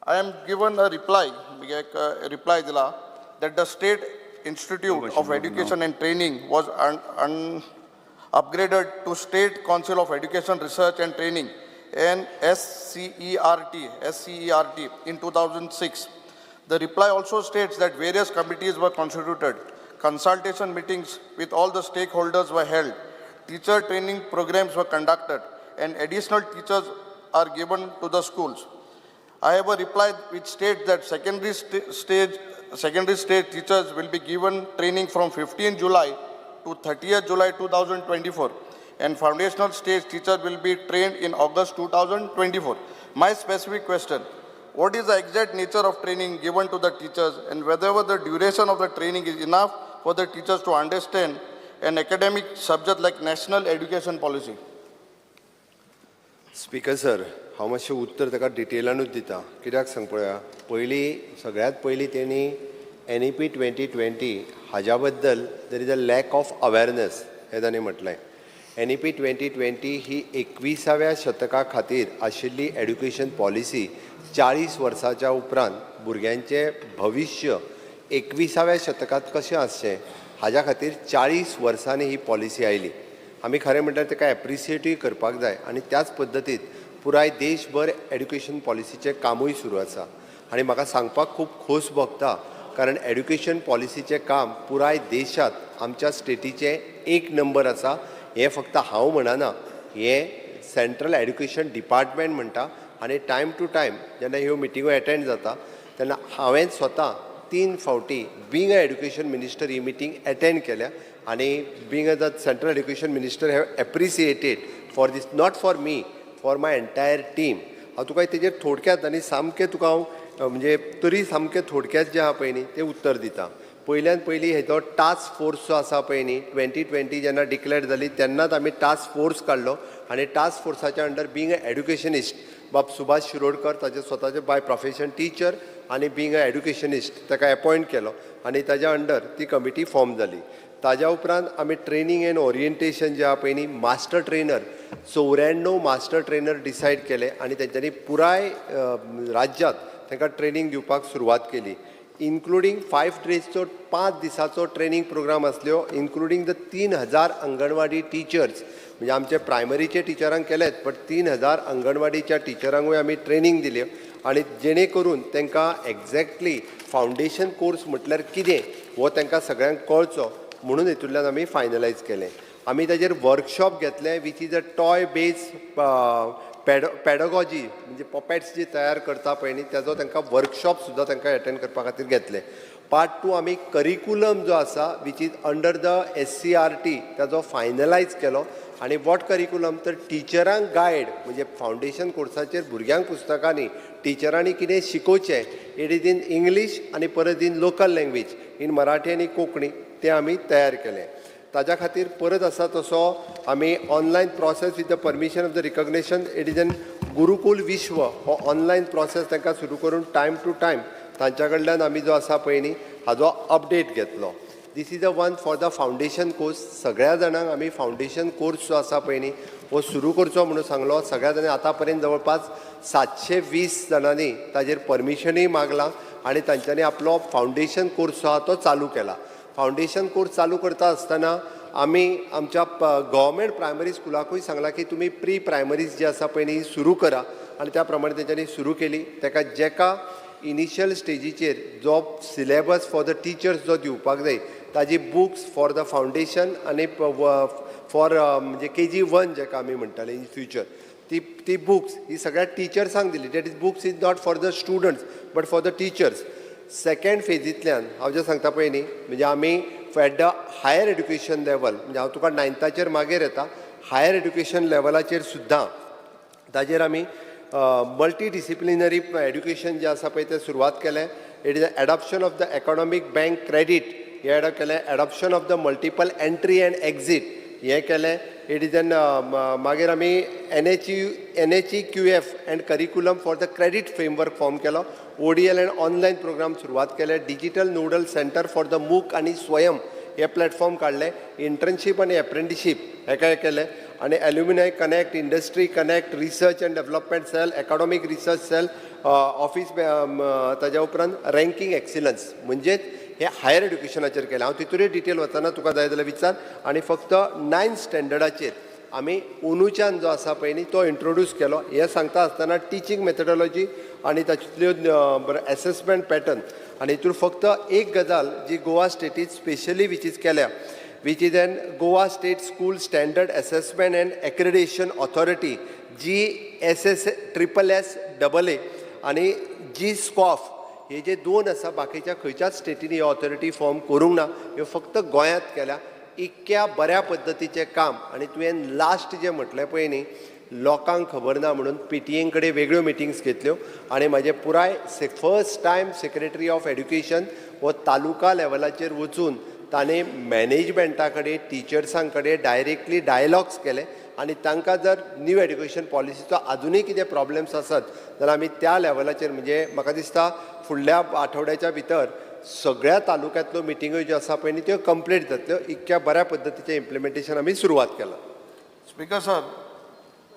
I am given a reply, एक reply dila, that the State Institute of Education and Training was upgraded to State Council of Education Research and Training and SCERT in 2006. The reply also states that various committees were constituted. Consultation meetings with all the stakeholders were held. Teacher training programs were conducted and additional teachers are given to the schools. I have a reply which states that secondary stage teachers will be given training from 15 July to 30th July 2024, and foundational stage teachers will be trained in August 2024. My specific question, what is the exact nature of training given to the teachers and whether the duration of the training is enough for the teachers to understand an academic subject like national education policy? Speaker sir, हांव मातशें उत्तर ताका डिटेलानूच दिता. कित्याक सांग पळोवया. पयलीं, सगळ्यांत पयलीं तेणी एनईपी 2020 हाज्या बद्दल there is a lack of awareness हें तांणी म्हटलें. एनईपी 2020 ही 21व्या शतका खातीर आशिल्ली एड्युकेशन पॉलिसी. 40 वर्साच्या उपरांत भुरग्यांचें भविश्य 21व्या शतकांत कशें आसचें हाज्या खातीर 40 वर्सांनी ही पॉलिसी आयली. आमी खरें म्हणल्यार ताका एप्रिसिएटूय करपाक जाय आनी त्याच पद्दतीन पुराय देशभर एड्युकेशन पॉलिसीचें कामूय सुरू आसा. आनी म्हाका सांगपाक खूब खोस भोगता, कारण एड्युकेशन पॉलिसीचें काम पुराय देशांत आमच्या स्टेटीचें एक नंबर आसा. हें फक्त हांव म्हणना, हें सेंट्रल एड्युकेशन डिपार्टमेंट म्हणटा. आनी टायम टू टायम जेन्ना ह्यो मिटिंगो एटेंड जाता तेन्ना हांवें स्वता तीन फावटी being a education minister he meeting attend केल्या. आनी being a the central education minister have appreciated for this, not for me, for my entire team. हांव तुका तेजेर थोडक्यात आनी सामकें तुका हांव म्हणजे तरी सामकें थोडक्यात जें आहा पळय न्ही तें उत्तर दिता. पयल्यान पयलीं हेजो टास्क फोर्स जो आसा पळय न्ही, 2020 जेन्ना डिक्लेर जाली तेन्नाच आमी टास्क फोर्स काडलो. आनी टास्क फोर्साच्या अंडर बींग अ एड्युकेशनिस्ट बाब सुभाष शिरोडकर, ताजे स्वताचे बाय प्रोफेशन टिचर आनी बींग अ एड्युकेशनिस्ट, ताका एपॉयंट केलो आनी ताज्या अंडर ती कमिटी फॉर्म जाली. ताज्या उपरांत आमी ट्रेनींग एंड ओरिएंटेशन जें आहा पळय न्ही, master trainer, 94 master trainer decided केले आनी तेंच्यांनी पुराय राज्यांत तांकां ट्रेनींग दिवपाक सुरवात केली. इन्क्लुडींग 5 डेजचो, 5 दिसाचो ट्रेनींग प्रोग्राम आसल्यो, इन्क्लुडींग the 3000 anganwadi teachers. म्हणजे आमचे प्रायमरीचे टिचरांक केलेच, बट 3000 अंगणवाडीच्या टिचरांकूय आमी ट्रेनींग दिल्यो आनी जेणे करून तांकां एग्जॅक्टली फावंडेशन कोर्स म्हटल्यार कितें हो तांकां सगळ्यांक कळचो म्हणून हितूंतल्यान आमी फायनलायज केलें. आमी ताजेर वर्कशॉप घेतले, which is a toy base pedagogy, म्हणजे पपेट्स जी तयार करता पळय न्ही, ताजो तांकां वर्कशॉप सुद्दां तांकां एटेंड करपा खातीर घेतले. पार्ट टू, आमी करिकुलम जो आसा, which is under the SCERT, ताजो फायनलायज केलो. आनी what curriculum? तर टिचरांक गायड, म्हणजे फावंडेशन कोर्साचेर भुरग्यांक पुस्तकांनी टिचरांनी कितें शिकोवचें, it is in English आनी परत in local language, in Marathi आनी कोंकणी, तें आमी तयार केलें. ताज्या खातीर परत आसा तसो आमी online process, with the permission of the recognition, it is an Gurukul विश्व हो ऑनलायन प्रोसेस तांकां सुरू करून टायम टू टायम तांच्या कडल्यान आमी जो आसा पळय न्ही हाजो अपडेट घेतलो. This is a one for the foundation course. सगळ्या जाणांक आमी फावंडेशन कोर्स जो आसा पळय न्ही हो सुरू करचो म्हणून सांगलो. सगळ्या जाणांनी, आतां पर्यंत जवळपास 720 जाणांनी ताजेर परमिशनूय मागलां आनी तांच्यांनी आपलो फावंडेशन कोर्स जो आहा तो चालू केला. फावंडेशन कोर्स चालू करता आसतना आमी आमच्या गव्हर्मेंट प्रायमरी स्कुलाकूय सांगलां की तुमी प्री प्रायमरीज जी आसा पळय न्ही सुरू करा. आनी त्या प्रमाणे तेंच्यांनी सुरू केली. ताका जेका इनिशियल स्टेजीचेर जो सिलेबस फॉर the teachers जो दिवपाक जाय, ताजी बुक्स फॉर the foundation आनी फॉर म्हणजे केजी 1 जेका आमी म्हणटाले इन फ्युचर, ती ती बुक्स ही सगळ्या टिचर्सांक दिली. That is books is not for the students but for the teachers. Second फेजींतल्यान हांव जें सांगता पळय न्ही, म्हणजे आमी at the higher education level, म्हणजे हांव तुका नायन्थाचेर मागीर येता, हायर एड्युकेशन लेवलाचेर सुद्दां ताजेर आमी मल्टी डिसिप्लिनरी एड्युकेशन जें आसा पळय तें सुरवात केलें. It is adoption of the academic bank credit. हें एडॉप्ट केलें. Adoption of the multiple entry and exit हें केलें. It is an मागीर आमी NHEQF and curriculum for the credit framework form केलो. ODL and online program सुरवात केले. Digital nodal centre for the MOOC आनी स्वयं हे प्लॅटफॉर्म काडले. इंटर्नशीप आनी एप्रेंटिशीप हेका केलें आनी alumni connect, industry connect, research and development cell, academic research cell office. ताज्या उपरांत रँकींग एक्सिलन्स, म्हणजेच हे हायर एड्युकेशनाचेर केलें. हांव तितूनय डिटेल वचना, तुका जाय जाल्यार विचार. आनी फक्त नायन्थ स्टँडर्डाचेर आमी अंदूच्यान जो आसा पळय न्ही, तो इंट्रोड्यूस केलो. हें सांगता आसतना टिचींग मेथडॉलॉजी आनी तातूंतल्यो एसेसमेंट पॅटर्न आनी हितून फक्त एक गजाल जी गोवा स्टेटीत स्पेशली which is केल्या, which is an Goa State School Standard Assessment and Accreditation Authority, GSSSSAA आनी जी स्कॉफ, हे जे दोन आसा, बाकीच्या खंयच्याच स्टेटींनी ही ऑथॉरिटी फॉर्म करूंक ना. ह्यो फक्त गोंयांत केल्या. इतक्या बऱ्या पद्दतीचें काम. आनी तुवें लास्ट जें म्हटलें पळय न्ही, लोकांक खबर ना म्हणून, पीटीए कडेन वेगळ्यो मिटिंग्स घेतल्यो आनी म्हाजे पुराय first time secretary of education हो तालुका लेवलाचेर वचून ताणें मॅनेजमेंटा कडेन, टिचर्सां कडेन डायरेक्टली डायलॉग्स केले आनी तांकां जर न्यू एड्युकेशन पॉलिसीचो आजुनूय कितें प्रॉब्लम्स आसत जाल्यार आमी त्या लेवलाचेर, म्हणजे म्हाका दिसता फुडल्या आठवड्याच्या भितर सगळ्या तालुक्यांतल्यो मिटिंग्यो ज्यो आसा पळय न्ही, त्यो कंप्लीट जातल्यो. इतक्या बऱ्या पद्दतीचें इम्प्लिमेंटेशन आमी सुरवात केलां. Speaker sir,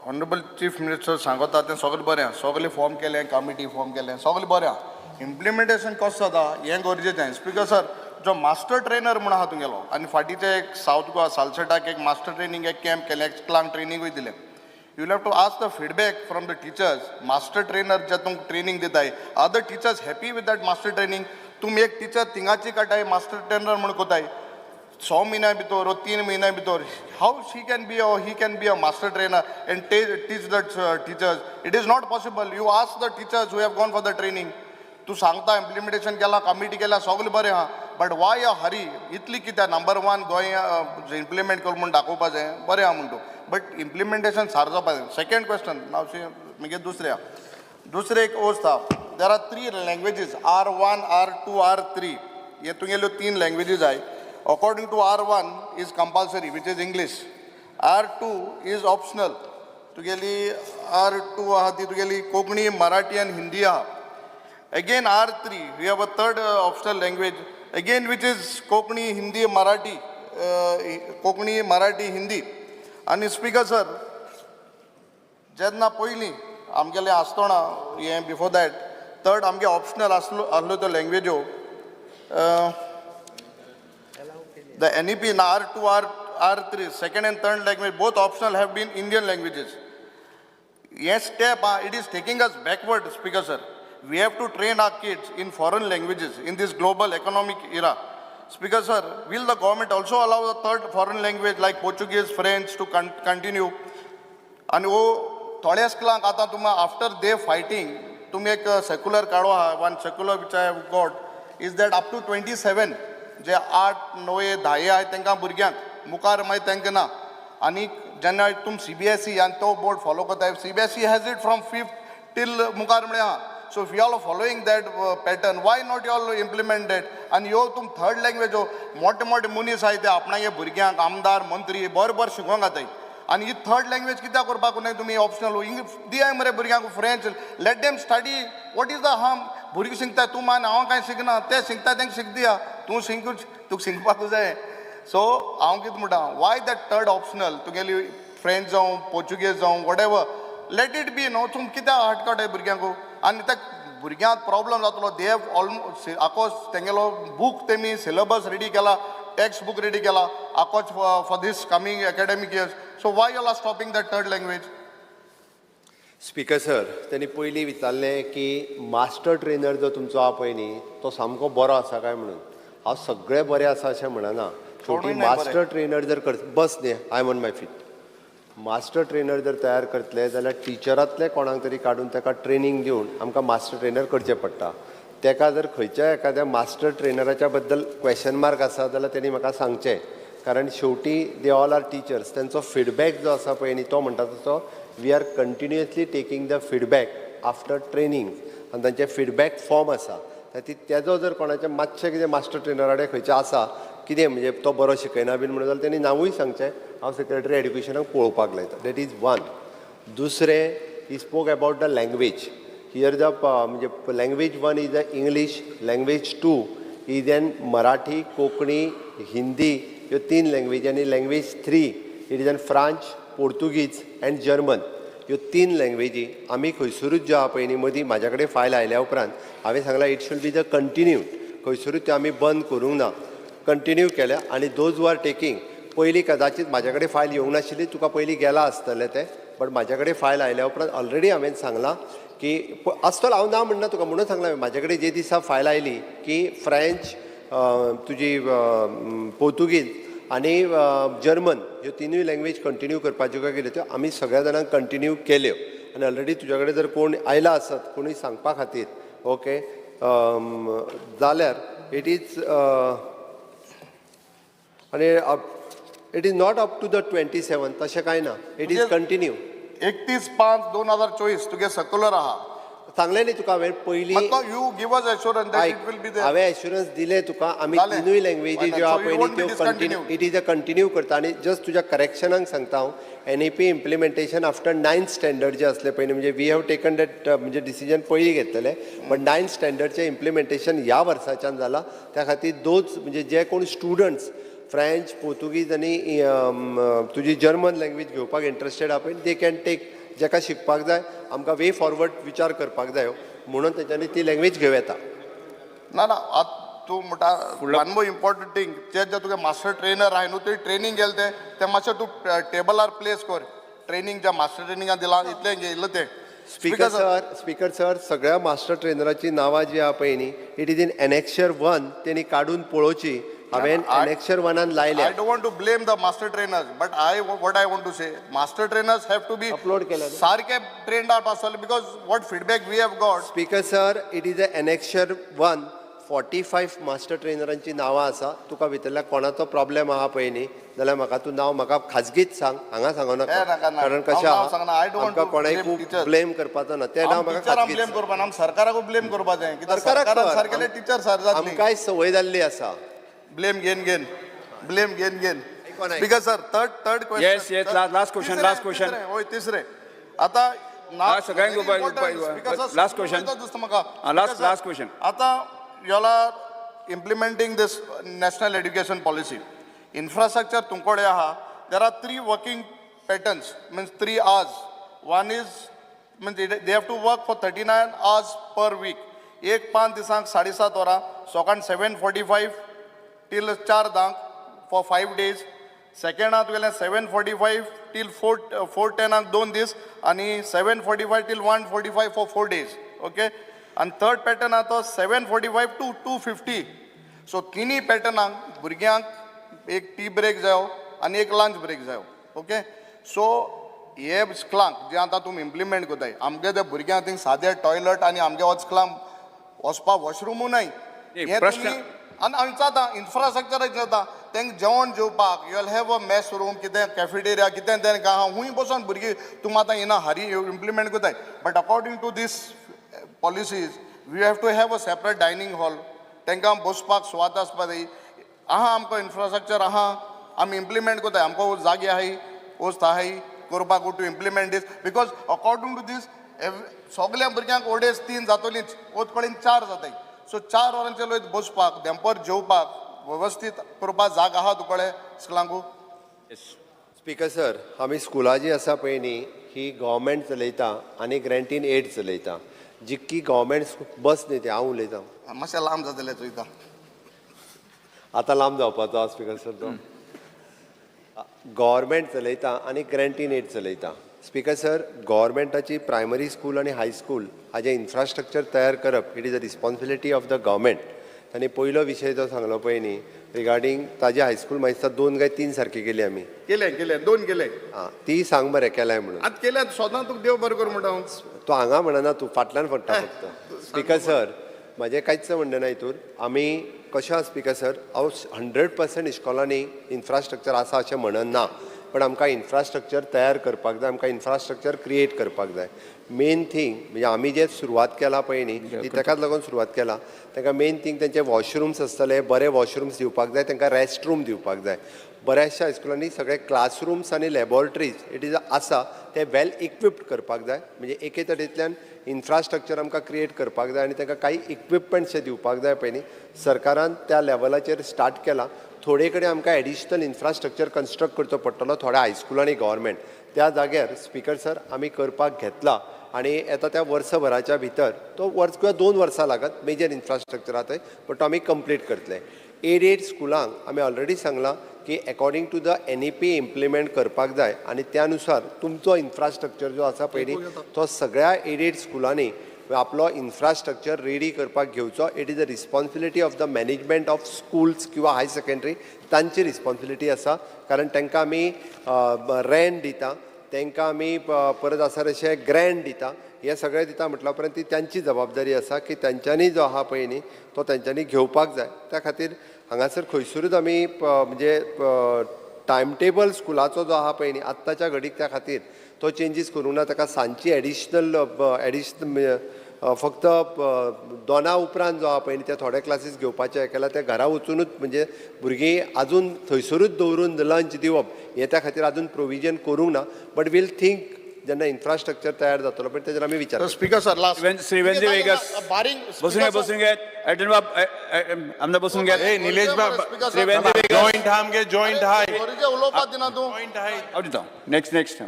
honourable chief minister सांगता तें सगळें बरें आहा. सगळें फॉर्म केलें, कमिटी फॉर्म केलें, सगळें बरें आहा. इम्प्लिमेंटेशन कसो जाता हें गरजेचें. स्पीकर सर, जो मास्टर ट्रेनर म्हूण आहा तुगेलो आनी फाटीचे एक सावथ गोवा सालसेटाक एक मास्टर ट्रेनींग एक कॅम्प केलें, स्कुलांक ट्रेनिंगूय दिलें. You have to ask the feedback from the teachers. Master trainer जे तुमकां ट्रेनींग दिताय, are the teachers happy with that master training? तुमी एक टिचर थिंगाची काडटाय, मास्टर ट्रेनर म्हूण कोताय, 6 म्हयन्या भितर वो 3 म्हयन्या भितर how she can be a he can be a master trainer and teach the teachers? It is not possible. You ask the teachers who have gone for the training. तूं सांगता implementation केलां, कमिटी केल्या, सगळें बरें आहा, but why अ हरी इतली कित्याक? Number one Goa implement कर म्हूण दाखोवपा जाय. बरें आहा म्हण तूं, बट इम्प्लिमेंटेशन सारकें जावपा जाय. सेकंड क्वेश्चन नाव मुगे दुसरें आहा. दुसरें एक वस्त आहा, there are three languages, R1, R2, R3. हे तुगेल्यो तीन लँग्वेजीज आहाय. According to R1 is compulsory, which is English. R2 is optional. तुगेली R2 आहा ती तुगेली कोंकणी, मराठी आनी हिंदी आहा. Again R3, we have a third optional language again, which is Konkani, Hindi, Marathi, Konkani, Marathi, Hindi. आनी स्पीकर सर, जेन्ना पयलीं आमगेलें आसतना हें, बिफोर that third आमगे ऑप्शनल आसलो आसल्यो त्यो लँग्वेज्यो, the NEP in R2, R3, second and third language, both optional, have been Indian languages. Yes, step, it is taking us backward, Speaker sir. We have to train our kids in foreign languages in this global economic era. Speaker sir, will the government also allow the third foreign language like Portuguese, French to continue? आनी वो थोड्या स्कुलांक आतां तुमी after they fighting तुमी एक circular काडो आहा. One circular which I have got is that up to 27, जे आठ णवे धाये आहाय तांकां भुरग्यांक, मुखार मागीर तांकां ना. आनी जेन्ना तुम सीबीएसई आनी तो बोर्ड फॉलो करताय, CBSE has it from fifth till मुखार म्हळ्यार आहा. So if you all are following that pattern, why not you all implement that? आनी ह्यो तुम थर्ड लँग्वेजो, मोठे मोठे मनीस आहाय ते आपणागे भुरग्यांक आमदार मंत्री बरें बरें शिकोवंक घाताय आनी ही थर्ड लँग्वेज कित्याक करपाक न्हय तुमी ऑप्शनल? इंग्लीश दियाय मरे भुरग्यांक, French, let them study. What is the harm? भुरगीं शिकता, तूं मान हांव कांय शिकना, ते शिकता, तांकां शिक दिया. तूं शिकूच, तुका शिकपाकूच जाय. सो हांव कितें म्हणटा, वाय that third optional तुगेली फ्रेंच जावं, पोर्चुगेज जावं, whatever, let it be न्हू. तुम कित्याक हाट काडटाय भुरग्यांक? आनी त्या भुरग्यांक प्रॉब्लम जातलो. They have almost आकोस तेंगेलो बूक, तेमी सिलेबस रेडी केला, टेक्स्ट बूक रेडी केला आकोच for this coming academic years. So why you are stopping that third language? Speaker sir, त्यांनी पयलीं विचारलें की मास्टर ट्रेनर जो तुमचो आहा पळय न्ही, तो सामको बरो आसा काय म्हणून. हांव सगळे बरे आसा अशें म्हणना. शेवटी कोणूय नाही बरे. मास्टर ट्रेनर जर कर, बस न्ही, I am on my feet. Master trainer जर तयार करतले जाल्यार टिचरांतले कोणाक तरी काडून ताका ट्रेनींग दिवन आमकां मास्टर ट्रेनर करचें पडटा. ताका जर खंयच्याय एखाद्या मास्टर ट्रेनराच्या बद्दल क्वेशन मार्क आसा जाल्यार तेणी म्हाका सांगचें, कारण शेवटी they all are teachers. तेंचो फिडबॅक जो आसा पळय न्ही, तो म्हणटा तसो we are continuously taking the feedback after training आनी तांचे फिडबॅक फॉर्म आसा. ती तेजो जर कोणाचें मातशें कितें मास्टर ट्रेनरा कडेन खंयचें आसा कितें म्हणजे तो बरो शिकयना बीन म्हणून जाल्यार तेणी नांवूय सांगचें, हांव सेक्रेटरी एड्युकेशनाक पळोवपाक लायता. That is one. दुसरें, he spoke about the language. Here the म्हणजे language one is the English, language two is an Marathi, Konkani, Hindi, ह्यो तीन लँग्वेजी आनी language three it is an French, Portuguese and German. ह्यो तीन लँग्वेजी आमी खंयसरूच ज्यो आहा पळय न्ही मदीं म्हाज्या कडेन फायल आयल्या उपरांत हांवें सांगलां it should be the continue. खंयसरूच त्यो आमी बंद करूंक ना, कंटिन्यू केल्या. आनी those who are taking, पयलीं कदाचीत म्हाज्या कडेन फायल येवंक नाशिल्ली, तुका पयलीं गेला आसतलें तें, बट म्हाज्या कडेन फायल आयल्या उपरांत ऑलरेडी हांवें सांगलां की आसतलो, हांव ना म्हणना तुका, म्हणून सांगलां हांवें म्हाज्या कडेन जे दिसा फायल आयली की फ्रेंच, तुजी पोर्तुगीज आनी जर्मन ह्यो तिनूय लँग्वेज कंटिन्यू करपाच्यो काय कितें त्यो आमी सगळ्या जाणांक कंटिन्यू केल्यो. आनी ऑलरेडी तुज्या कडेन जर कोण आयला आसत कोणूय सांगपा खातीर, ओके, जाल्यार it is आनी it is not up to the 27, तशें कांय ना, it is continue. 31/5/2024 तुगे सर्क्युलर आहा. सांगलें न्ही तुका हांवें पयलीं. मात you give us assurance that it will be there. हांवें एश्युरन्स दिलें तुका, आमी तिनूय लँग्वेजी ज्यो आहा पळय न्ही त्यो continue, it is a continue करता. आनी जस्ट तुज्या करेक्शनाक सांगता हांव, NEP implementation after ninth standard जे आसले पळय न्ही, म्हणजे we have taken that म्हणजे डिसिजन पयलीं घेतलेले, बट नायन्थ स्टँडर्डचें इम्प्लिमेंटेशन ह्या वर्साच्यान जाला. त्या खातीर those म्हणजे जे कोण स्टुडंट्स फ्रेंच, पोर्तुगीज आनी तुजी जर्मन लँग्वेज घेवपाक इंट्रस्टेड आहा पळय, they can take. जेका शिकपाक जाय आमकां वे फॉरवर्ड विचार करपाक जायो म्हणून तेंच्यांनी ती लँग्वेज घेवं येता. ना ना, आतां तूं म्हणटा वन मोर इम्पॉर्टंट थींग, ते जे तुगे मास्टर ट्रेनर आहाय न्हू, ते ट्रेनींग गेले ते ते मातशें तूं टेबलार प्लेस कर. ट्रेनींग ज्या मास्टर ट्रेनिंगान दिलां इतलें घेयलें तें. स्पीकर सर, स्पीकर सर, सगळ्या मास्टर ट्रेनराची नांवां जी आहा पळय न्ही, it is in annexure 1, तेणी काडून पळोवची. हांवें एनेक्शर 1 लायल्या. I don't want to blame the master trainers, but I what I want to say, master trainers have to be upload केल्या. सारखे ट्रेन्ड अप आसतले, because what feedback we have got. Speaker sir, it is a annexure 1, 45 master ट्रेनरांची नांवां आसा. तुका भितरल्या कोणाचो problem आहा पळय न्ही जाल्यार म्हाका तूं नांव म्हाका खाजगीच सांग, हांगा सांगू नाका, कारण कशें आहा आमकां कोणाक ब्लेम करपाचो ना, तें नांव म्हाका खाजगीच. ब्लेम करपा ना, आमी सरकाराकूय ब्लेम करपाचें, कित्याक सरकारान सारकेले टिचर सर जातली. आमकांय संवय जाल्ली आसा. Blame gain gain, blame gain gain. Speaker sir, third question. Yes yes, last question, last question. होय, तिसरें आतां सगळ्यांक लास्ट क्वेश्चन दिसता म्हाका. Last last question. आतां y'all implementing this national education policy, infrastructure तुमकडे आहा. There are 3 working patterns, means 3 hours. One is means they have to work for 39 hours per week. एक 5 दिसांक 7.5 वरां, सकाळ 7:45 till 4:10 for 5 days. Second आहा तुगेलें 7:45 till 4:10 2 दीस, आनी 7:45 till 1:45 for 4 days. Okay, आनी थर्ड पॅटर्न आहा तो 7:45 to 2:50. सो तिनूय पॅटर्नाक भुरग्यांक एक टी ब्रेक जायो आनी एक लंच ब्रेक जायो. ओके, सो हे स्कुलांक जे आतां तुमी इम्प्लिमेंट करताय, आमगे ते भुरग्यांक थिंग सादे टॉयलट आनी आमगे वच स्कुलांक वचपाक वॉशरुमूय नाय. हे प्रश्न आनी हांव विचारता इन्फ्रास्ट्रक्चर जाता तेंकां जेवण जेवपाक, you will have a mess room, कितें कॅफेटेरिया कितें तेंकां आहा, खूंय बसोन भुरगीं तुमी आतां येना हारी इम्प्लिमेंट करताय. But according to this policies we have to have a separate dining hall, तेंकां बसपाक सुवात आसपा जाय. आहा आमकां इन्फ्रास्ट्रक्चर आहा, आमी इम्प्लिमेंट करताय, आमकां जागे आहाय, वस्त आहाय करपाक to implement this, because according to this सगल्या भुरग्यांक 2.5-3 जातलीच, वच कडेन 4 जाताय. सो 4 वरांचे लोक बसपाक, देंपर जेवपाक वेवस्थीत करपाक जागा आहा तुकडे स्कुलांकू. स्पीकर सर, आमी स्कुलां जी आसा पळय न्ही ही गव्हर्मेंट चलयता आनी ग्रँटीन एड चलयता. जितकी गव्हर्मेंट बस न्ही ते हांव उलयतां, मातशें लांब जातलें चोयता आतां लांब जावपाचो आहा स्पीकर सर. तो गव्हर्मेंट चलयता आनी ग्रँटीन एड चलयता. स्पीकर सर, गव्हर्मेंटाची प्रायमरी स्कूल आनी हायस्कूल हाजें इन्फ्रास्ट्रक्चर तयार करप it is a responsibility of the government. आनी पयलो विशय जो सांगलो पळय न्ही रिगार्डींग ताजे हायस्कूल म्हाका दिसता 2 काय 3 सारकी केली आमी. केले केले 2 केले. आं, ती सांग बरें केलाय म्हणून. आतां केल्या सदां तुका देव बरें करूं म्हणटा हांव. तूं हांगा म्हणना, तूं फाटल्यान पडटा फक्त. स्पीकर सर, म्हाजें कांयच म्हणणें ना हितूर. आमी कशें आसा स्पीकर सर, हांव 100% इस्कॉलांनी इन्फ्रास्ट्रक्चर आसा अशें म्हणना. पण आमकां इन्फ्रास्ट्रक्चर तयार करपाक जाय, आमकां इन्फ्रास्ट्रक्चर क्रिएट करपाक जाय. मेन थींग म्हणजे आमी जे सुरवात केला पळय न्ही, ती ताकाच लागून सुरवात केला. तांकां मेन थींग तेंचे वॉशरुम्स आसतले, बरे वॉशरुम्स दिवपाक जाय, तांकां रेस्ट रूम दिवपाक जाय. बऱ्याचशा हायस्कुलांनी सगळे क्लासरुम्स आनी लॅबोरेटरीज it is आसा, ते वेल इक्विप्ड करपाक जाय. म्हणजे एके तरेंतल्यान इन्फ्रास्ट्रक्चर आमकां क्रिएट करपाक जाय आनी तांकां काही इक्विपमेंट्स जे दिवपाक जाय पळय न्ही, सरकारान त्या लेवलाचेर स्टार्ट केला. थोडे कडेन आमकां एडिशनल इन्फ्रास्ट्रक्चर कन्स्ट्रक्ट करचो पडटलो थोड्या हायस्कुलांनी गव्हर्मेंट त्या जाग्यार, स्पिकर सर, आमी करपाक घेतला आनी येता त्या वर्सभराच्या भितर तो वर्स किंवा 2 वर्सां लागत मेजर इन्फ्रास्ट्रक्चर थंय, बट तो आमी कंप्लीट करतले. एडेड स्कुलांक आमी ऑलरेडी सांगलां की according to the NEP implement करपाक जाय आनी त्या नुसार तुमचो इन्फ्रास्ट्रक्चर जो आसा पळय न्ही, तो सगळ्या एडेड स्कुलांनी आपलो इन्फ्रास्ट्रक्चर रेडी करपाक घेवचो. It is a responsibility of the management of schools किंवा हायर सेकंडरी, तांची रिस्पॉन्सिबिलिटी आसा, कारण तांकां आमी रेंट दिता, तांकां आमी परत आसा तशें ग्रँट दिता, हे सगळें दिता. म्हटल्या उपरांत ती तांची जबाबदारी आसा की तांच्यांनी जो आहा पळय न्ही, तो तांच्यांनी घेवपाक जाय. त्या खातीर हांगासर खंयसरूच आमी म्हणजे टायम टेबल स्कुलाचो जो आहा पळय न्ही आत्ताच्या घडीक, त्या खातीर तो चेंजीस करूंक ना. ताका सांजची एडिशनल एडिशनल फक्त 2 उपरांत जो आहा पळय न्ही, ते थोडे क्लासीस घेवपाचे केल्यार ते घरा वचुनूच, म्हणजे भुरगीं आजून थंयसरूच दवरून लंच दिवप हें, त्या खातीर आजून प्रोविजन करूंक ना. बट वील थिंक, जेन्ना इन्फ्रास्ट्रक्चर तयार जातलो पळय, तेजेर आमी विचार speaker sir, last. Shri Venzy Viegas. बारींग. बसून घे, बसून घे. एडन बाब, आमदार, बसून घे. ए निलेश बाब. श्री वेंझी वेगस. जॉईंट हा आमगे, जॉईंट हाय. उलोवपाक दिना तूं. जॉईंट हाय. हांव दिता. Next, next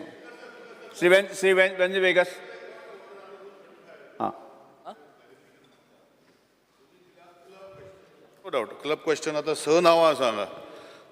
Shri Venzy Viegas. हां. No doubt, club question. आतां स नांवां आसा हांगा,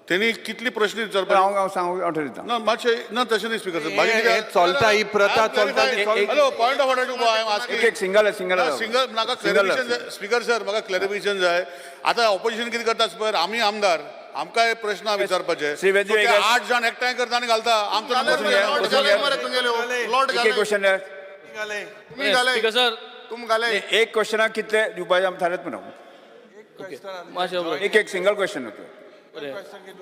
तेणी कितली प्रश्न विचारपाचे? हांव हांव सांगू, हांव ठरयता. ना, मातशें ना, तशें न्ही स्पीकर. हे चलता, ही प्रथा चलता, ती चलता. Hello, point of order I am एक एक सिंगल, सिंगल. सिंगल. म्हाका क्लॅरिफिकेशन जाय स्पीकर सर, म्हाका क्लॅरिफिकेशन जाय. आतां ऑपोजिशन कितें करता पळय, आमी आमदार, आमकां हे प्रश्न विचारपाचे. श्री वेंझी So ते वेगस. आठ जाण एकठांय करता आनी घालता आमचो नंबर. बसून घे, बसून घे. मरे तुमगेले प्लॉट. एक एक क्वेश्चन. तुमी घाले. Speaker sir. तुम घाले. एक क्वेश्चनाक कितले दिवपाचे आमी थारयत म्हणून. मातशें बरें. एक एक single question.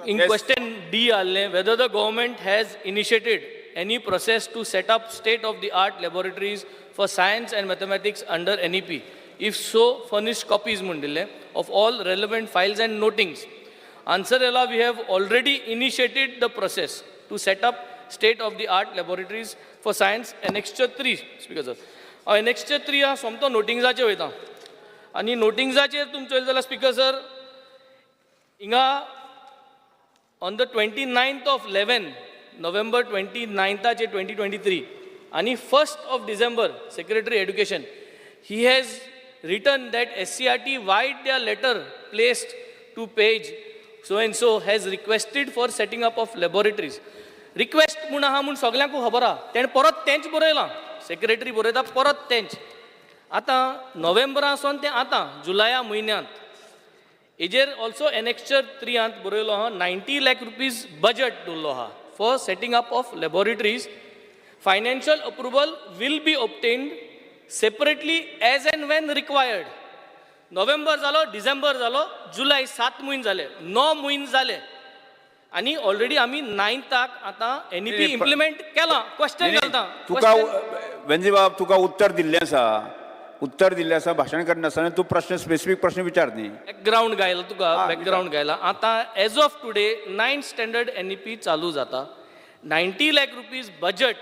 In question D आसलें, whether the government has initiated any process to set up state of the art laboratories for science and mathematics under NEP. If so, furnish copies म्हूण दिल्लें of all relevant files and notings. Answer येयला, we have already initiated the process to set up state of the art laboratories for science, annexure 3. Speaker sir, annexure 3 आहा, सोमतो नोटिंग्साचेर वयता आनी नोटिंग्साचेर तुमचो येयलो जाल्यार speaker sir, हिंगा on the 29th of 11, November 29थाचे 2023 आणि 1st of December, Secretary Education, he has written that SCERT vide their letter placed to page so and so has requested for setting up of laboratories. Request म्हूण आहा म्हूण सगल्यांकूय खबर आहा. तेणें परत तेंच बरयलां, सेक्रेटरी बरयता परत तेंच. आतां नोव्हेंबरासून तें आतां जुलया म्हयन्यांत हेजेर ऑल्सो एनेक्स्चर 3आंत बरयलो आहा, 90 लॅक रुपीज बजट दवरलो आहा for setting up of laboratories. Financial approval will be obtained separately as and when required. November जालो, डिसेंबर जालो, जुलय, 7 म्हयने जाले, 9 म्हयने जाले आनी ऑलरेडी आमी नायन्थाक आतां एनईपी इम्प्लिमेंट केलां. क्वेश्चन घालता. तुका वेंझी बाब, तुका उत्तर दिल्लें आसा, उत्तर दिल्लें आसा. भाशण करनासतना तूं प्रश्न, स्पेसिफीक प्रश्न विचार न्ही. बॅकग्रावंड गायला तुका, बॅकग्रावंड गायला. आतां as of today ninth standard NEP चालू जाता. 90 lakh rupees budget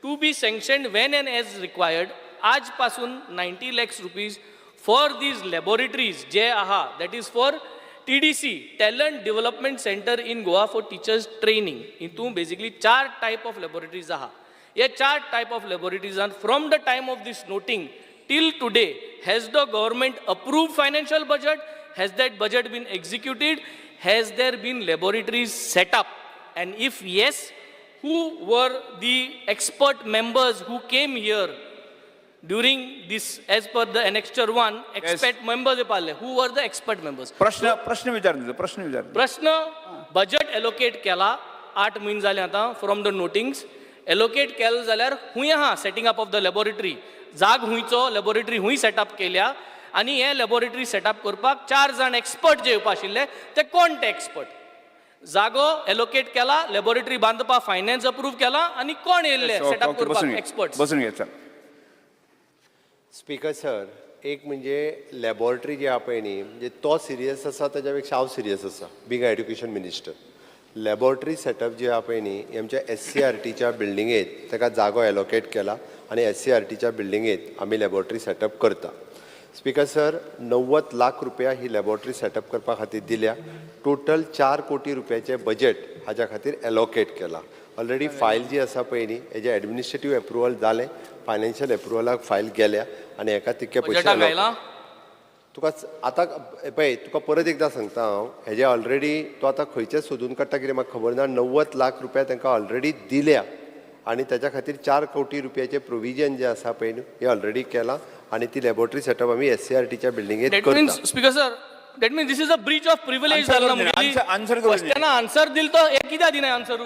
to be sanctioned when and as required. आज पासून 90 lakhs rupees for these laboratories जे आहा, that is for TDC, Talent Development Centre in Goa for teachers training. हितून basically चार type of laboratories आहा. हे चार type of लॅबोरेटरीजान from the time of this noting till today, has the government approved financial budget? Has that budget been executed? Has there been laboratories set up? And if yes, who were the expert members who came here during this, as per the annexure 1, expert members Parle, who were the expert members? प्रश्न, प्रश्न विचार तुजो, प्रश्न विचार. प्रश्न, budget allocate केला, 8 म्हयने जाले आतां फ्रॉम the नोटिंग्स. एलोकेट केलें जाल्यार खूंय आहा setting up of the laboratory? जाग खुंयचो, लॅबोरेटरी खूंय सेटअप केल्या आनी हे लॅबोरेटरी सेटअप करपाक चार जाण एक्सपर्ट जे येवपा आशिल्ले, ते कोण ते एक्सपर्ट? जागो एलोकेट केला, लॅबोरेटरी बांदपा फायनान्स अप्रूव केला आनी कोण येयल्ले सेटअप ओके, बसून करपाक घे एक्सपर्ट्स? बसून घे, चल. स्पीकर सर, एक म्हणजे लॅबोरेटरी जी आहा पळय न्ही, म्हणजे तो सिरियस आसा ताच्या पेक्षा हांव सिरियस आसा being a education minister. Laboratory setup जी आहा पळय न्ही, ही आमच्या एससीआरटीच्या बिल्डिंगेत ताका जागो एलोकेट केला आनी एससीआरटीच्या बिल्डिंगेत आमी लॅबोरेटरी सेटअप करता. स्पीकर सर, 90 लाख रुपया ही लॅबोरेटरी सेटअप करपा खातीर दिल्या. टोटल 4 कोटी रुपयाचें बजेट हाज्या खातीर एलोकेट केला. ऑलरेडी फायल जी आसा पळय न्ही, हेजें एडमिनिस्ट्रेटीव एप्रुवल जालें, फायनान्शियल एप्रुवलाक फायल गेल्या आनी हेका तितके पयशे बजेटाक allocate. आयला. तुका आतां पळय, तुका परत एकदां सांगता हांव, हेजे ऑलरेडी तो आतां खंयचे सोदून काडटा कितें म्हाका खबर ना. 90 लाख रुपया तांकां ऑलरेडी दिल्या आनी ताच्या खातीर 4 कोटी रुपयाचें प्रोविजन जें आसा पळय न्हू, हें ऑलरेडी केलां आनी ती लॅबोरेटरी सेटअप आमी एससीआरटीच्या बिल्डिंगेत That करता. means, Speaker sir, that means this is a breach of privilege Answer जालें ना करून दे, मुगेली. Answer करून दे. क्वेश्चना आन्सर दिल तो हे कित्याक दिना answer?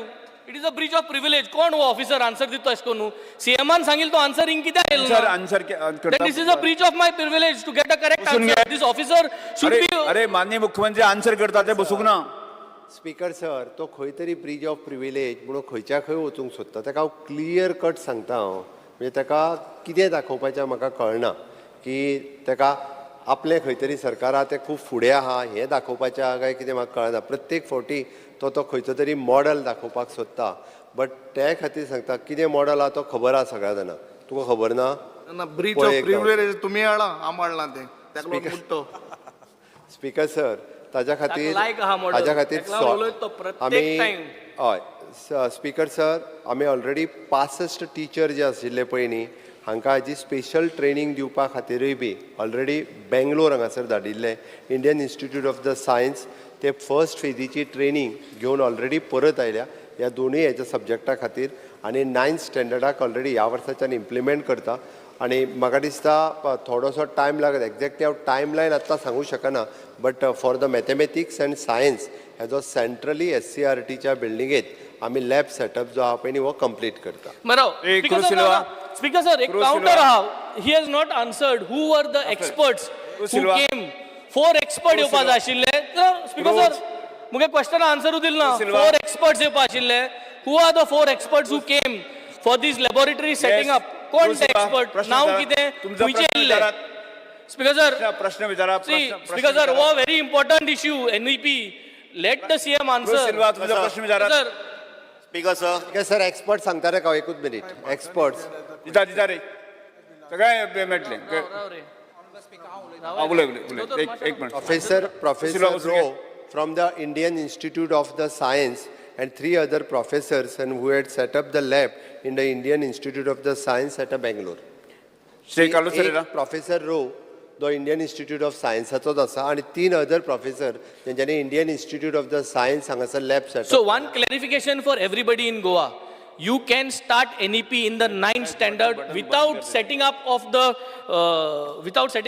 It is a breach of privilege. कोण हो ऑफिसर आन्सर दिता अशें करून? सीएमान सांगिल तो आन्सर हिंग कित्याक येयलो आन्सर ना? Answer. Then this is a breach of my privilege to get a correct बसून answer. घे. This officer should अरे be अरे, माननीय मुख्यमंत्री आन्सर करता ते बसूंक ना. स्पीकर सर, तो खंय तरी ब्रीच ऑफ प्रिविलेज म्हणून खंयच्या खंय वचूंक सोदता. ताका हांव क्लियर कट सांगता हांव, म्हणजे ताका कितें दाखोवपाचें म्हाका कळना की ताका आपलें खंय तरी सरकारा तें खूब फुडें आहा हें दाखोवपाचें आहा काय कितें म्हाका कळना. प्रत्येक फावटी तो तो खंयचो तरी मॉडल दाखोवपाक सोदता, बट ते खातीर सांगता, कितें मॉडल आहा तो खबर आहा सगळ्या जाणांक. तुका खबर ना? ना, ब्रीच पळय ऑफ एकदां. प्रिविलेज तुमी हाडला, आम हाडला तें, ताका लागून मुट्टो. स्पीकर सर, ताज्या खातीर लायक आहा model. ताज्या खातीर ताका लागून उलयता तो प्रत्येक आमी time. हय स्पीकर सर, आमी ऑलरेडी 65 टिचर जे आशिल्ले पळय न्ही, हांकां हाजी स्पेशल ट्रेनींग दिवपा खातीरूय बी ऑलरेडी बेंगलोर हांगासर धाडिल्ले. Indian Institute of the Science ते फर्स्ट फेजीची ट्रेनींग घेवन ऑलरेडी परत आयल्या ह्या दोनूय हेच्या सब्जॅक्टा खातीर आनी नायन्थ स्टँडर्डाक ऑलरेडी ह्या वर्साच्यान इम्प्लिमेंट करता. आनी म्हाका दिसता थोडोसो टायम लागत. एक्झॅक्टली हांव टायम लायन आत्तां सांगूंक शकना, but for the mathematics and science हेजो सेंट्रली एससीआरटीच्या बिल्डिंगेत आमी लॅब सेटअप जो आहा पळय न्ही, हो कंप्लीट करता. बरो. ए, speaker Cruz sir, Silva. Speaker sir, एक क्रूज काउंटर सिल्वा. आहा. He has not answered who were the experts Cruz who Silva. came. Four expert येवपा जाय आशिल्ले. स्पीकर सर, मुगे क्वेश्चन आन्सरूय दिल ना. सिल्वा. फोर एक्सपर्ट्स येवपा आशिल्ले. Who are the four experts who came for this laboratory setting up? कोण ते expert? नाव कितें? तुमचा खंयचे प्रश्न येयल्ले? विचारात. स्पीकर सर, प्रश्न विचारा. See, Speaker sir, हो very important issue, NEP. Let the CM answer. Silva, तुमचा प्रश्न विचारा. Sir. Speaker sir. Sir, expert सांगता रे हांव, एकूच मिनीट, एक्सपर्ट्स. दिता दिता रे, सगळें मेळटलें. हा, उलय उलय उलय, एक एक minute. Professor Silva, बसून Rowe from the Indian Institute of the Science and three other professors and who had set up the lab in the Indian Institute of the Science at a Bangalore. Shri Carlos Ferreira. Professor रो तो Indian institute of सायन्साचोच आसा आनी तीन other professor तेंच्यांनी Indian Institute of the Science हांगासर lab setup. So one clarification for everybody in Goa. You can start NEP in the ninth standard without setting up of the Sir.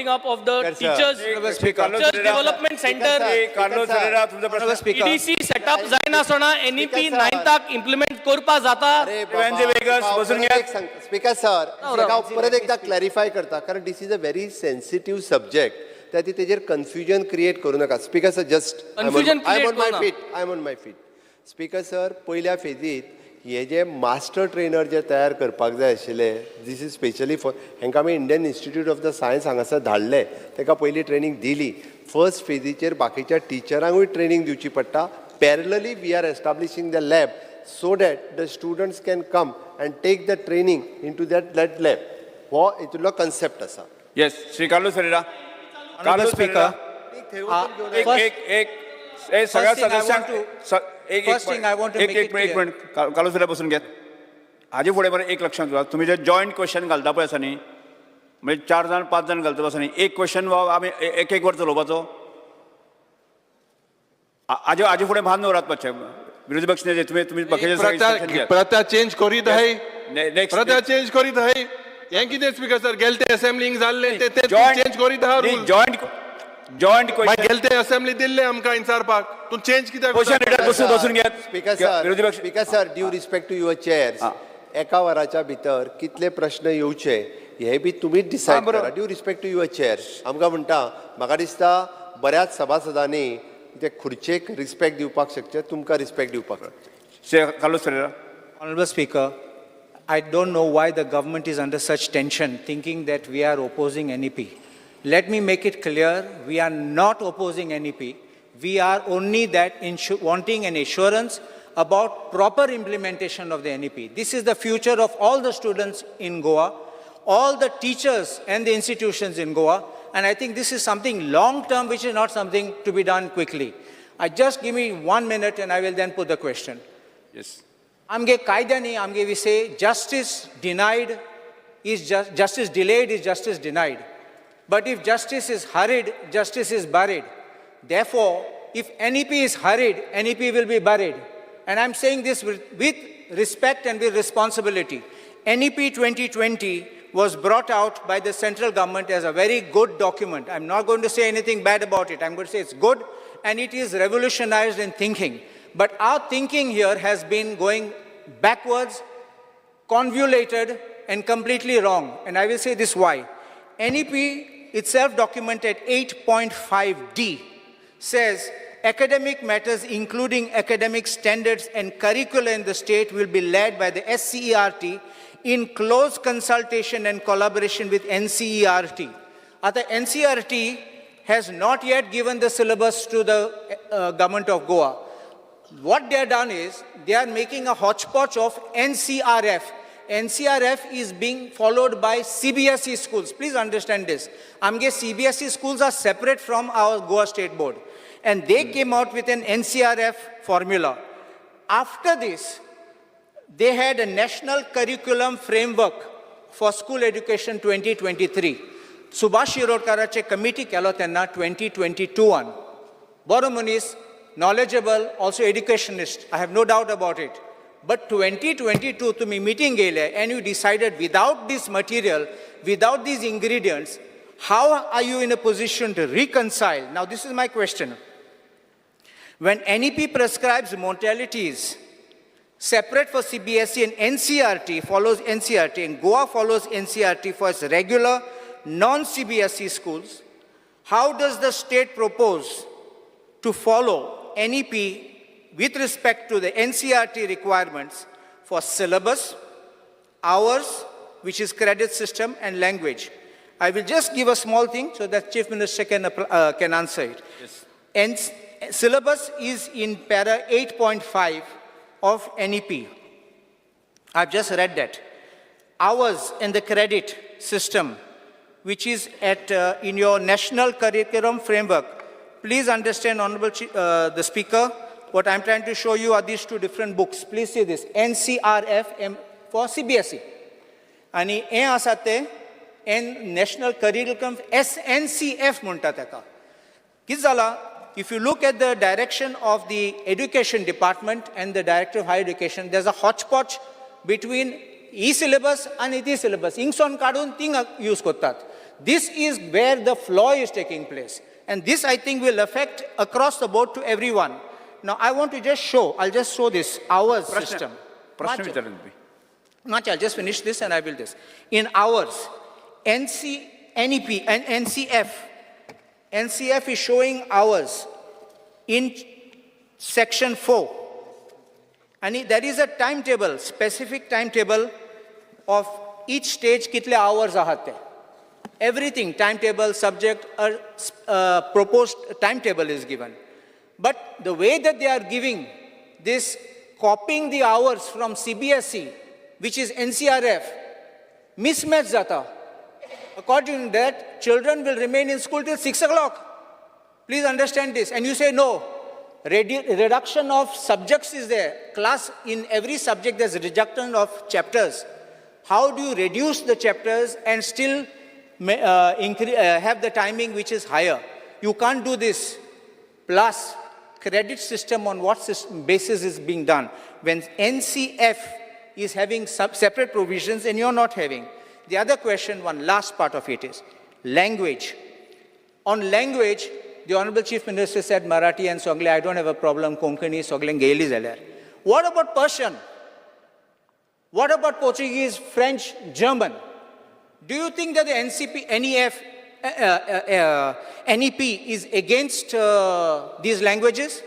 teachers Speaker. teachers development center. Carlos Ferreira, तुमचा प्रश्न. EDC setup जायनासतना NEP Speaker, sir. नायन्थाक implement करपा जाता. Ivan Vegas, बसून घ्या. Speaker sir, हांव परत एकदा clarify करता, कारण this is a very sensitive subject. त्या खातीर तेजेर कन्फ्युजन क्रिएट करूं नाका. Speaker sir, just Confusion I am create on my करूं feet, I am on my feet. Speaker sir, पयल्या फेजीत हे जे मास्टर ट्रेनर जे तयार करपाक जाय आशिल्ले, this is specially for हांकां आमी Indian Institute of the Science हांगासर धाडले. ताका पयली ट्रेनींग दिली. फर्स्ट फेजीचेर बाकीच्या टिचरांकूय ट्रेनींग दिवची पडटा. Parallelly we are establishing the lab so that the students can come and take the training into that lab. हो हितूंतलो कन्सेप्ट आसा. Yes, Shri Carlos Ferreira, Carlos Ferreira. एक एक एक ए, सगळ्या सदस्यांक एक First thing I want to एक make एक it एक clear. Minute, Carlos Ferreira बसून घेत. हाजे फुडें बरें एक लक्षात दवरात, तुमी जे जॉयंट क्वेश्चन घालता पळय आसा न्ही, म्हणजे चार जाण पांच जाण घालता आसा न्ही, एक क्वेश्चन आमी एक एक वर चलोवपाचो. हाजे हाजे फुडें भान दवरात मातशें. विरोधी पक्ष नेते तुमी तुमी बाकीचे सगळे प्रथा instruction घेयात. प्रथा चेंज करीत आहाय. नेक्स्ट. प्रथा चेंज करीत आहाय. हें कितें स्पीकर सर, गेले ते असेंब्लींक जाल्लें ते ते चेंज करीत आहा rule. Joint joint मागीर क्वेश्चन. गेले ते असेंब्ली दिल्ले आमकां इन्सारपाक, तूं चेंज कित्याक क्वेश्चन करता? लिडर, बसून बसून घेत. स्पीकर सर, विरोधी पक्ष. Speaker sir, due respect to your chairs, एका वराच्या भितर कितले प्रश्न येवचे हे बी तुमीच डिसायड बरोबर. करा. Due respect to your chair, आमकां म्हणटा, म्हाका दिसता बऱ्याच सभासदांनी ते खुर्चेक रिस्पेक्ट दिवपाक शकचे, तुमकां रिस्पेक्ट दिवपाक शकचे. Shri Carlos Ferreira. Honorable Speaker, I don't know why the government is under such tension, thinking that we are opposing NEP. Let me make it clear, we are not opposing NEP. We are only that wanting an assurance about proper implementation of the NEP. This is the future of all the students in Goa, all the teachers and the institutions in Goa, and I think this is something long term, which is not something to be done quickly. I just give me 1 minute and I will then put the question. Yes. आमगे कायद्यांनी आमगे we say justice denied is justice delayed is justice denied. But if justice is hurried, justice is buried. Therefore, if NEP is hurried, NEP will be buried. And I'm saying this with respect and with responsibility. NEP 2020 was brought out by the central government as a very good document. I'm not going to say anything bad about it. I'm going to say it's good and it is revolutionized in thinking. But our thinking here has been going backwards, convoluted, and completely wrong. And I will say this why. NEP itself documented 8.5D says academic matters including academic standards and curricula in the state will be led by the SCERT in close consultation and collaboration with NCERT. आता NCERT has not yet given the syllabus to the government of Goa. What they have done is they are making a hodgepodge of NCRF. NCRF is being followed by CBSE schools. Please understand this. आमगे CBSE schools are separate from our Goa State Board. And they came out with an NCRF formula. After this, they had a national curriculum framework for school education 2023. Subhash शिरोडकाराचे committee केलो तेन्ना 2022. बरो मनीस, knowledgeable, also educationist, I have no doubt about it. But 2022 तुम्ही meeting गेले and you decided without this material, without these ingredients, how are you in a position to reconcile? Now this is my question. When NEP prescribes modalities separate for CBSE and NCERT follows NCERT and Goa follows NCERT for its regular non-CBSE schools, how does the state propose to follow NEP with respect to the NCERT requirements for syllabus, hours, which is credit system, and language? I will just give a small thing so that Chief Minister can answer it. Yes. And syllabus is in para 8.5 of NEP. I've just read that. Hours and the credit system, which is at in your national curriculum framework. Please understand, Honorable the Speaker, what I'm trying to show you are these two different books. Please see this, NCRF M for CBSE. आनी हें आसा तें N national curriculum SNCF म्हणटा ताका. कितें जालां, if you look at the direction of the education department and the director of higher education, there's a hodgepodge between e syllabus आनी ती सिलेबस हिंगसोन काडून थिंग यूज करतात. This is where the flaw is taking place and this, I think, will affect across the board to everyone. Now I want to just show, I just show this hours system. प्रश्न विचारले तुम्ही. Not, I'll just finish this and I will this. In hours, NC, NEP and NCF, NCF is showing hours in section 4. And there is a timetable, specific timetable of each stage कितले hours आहात ते. Everything, timetable, subject, proposed timetable is given. But the way that they are giving this, copying the hours from CBSE, which is NCRF, mismatch जाता. According to that, children will remain in school till 6 o'clock. Please understand this. And you say no. Reduction of subjects is there. Class, in every subject there's reduction of chapters. How do you reduce the chapters and still have the timing which is higher? You can't do this. Plus, credit system on what basis is being done? When NCF is having separate provisions and you're not having. The other question, one last part of it is language. On language, the Honorable Chief Minister said Marathi and Sogle, I don't have a problem, Konkani, Sogle, Gaeli जाल्यार. What about Persian? What about Portuguese, French, German? Do you think that the NCP, NEF, NEP is against these languages?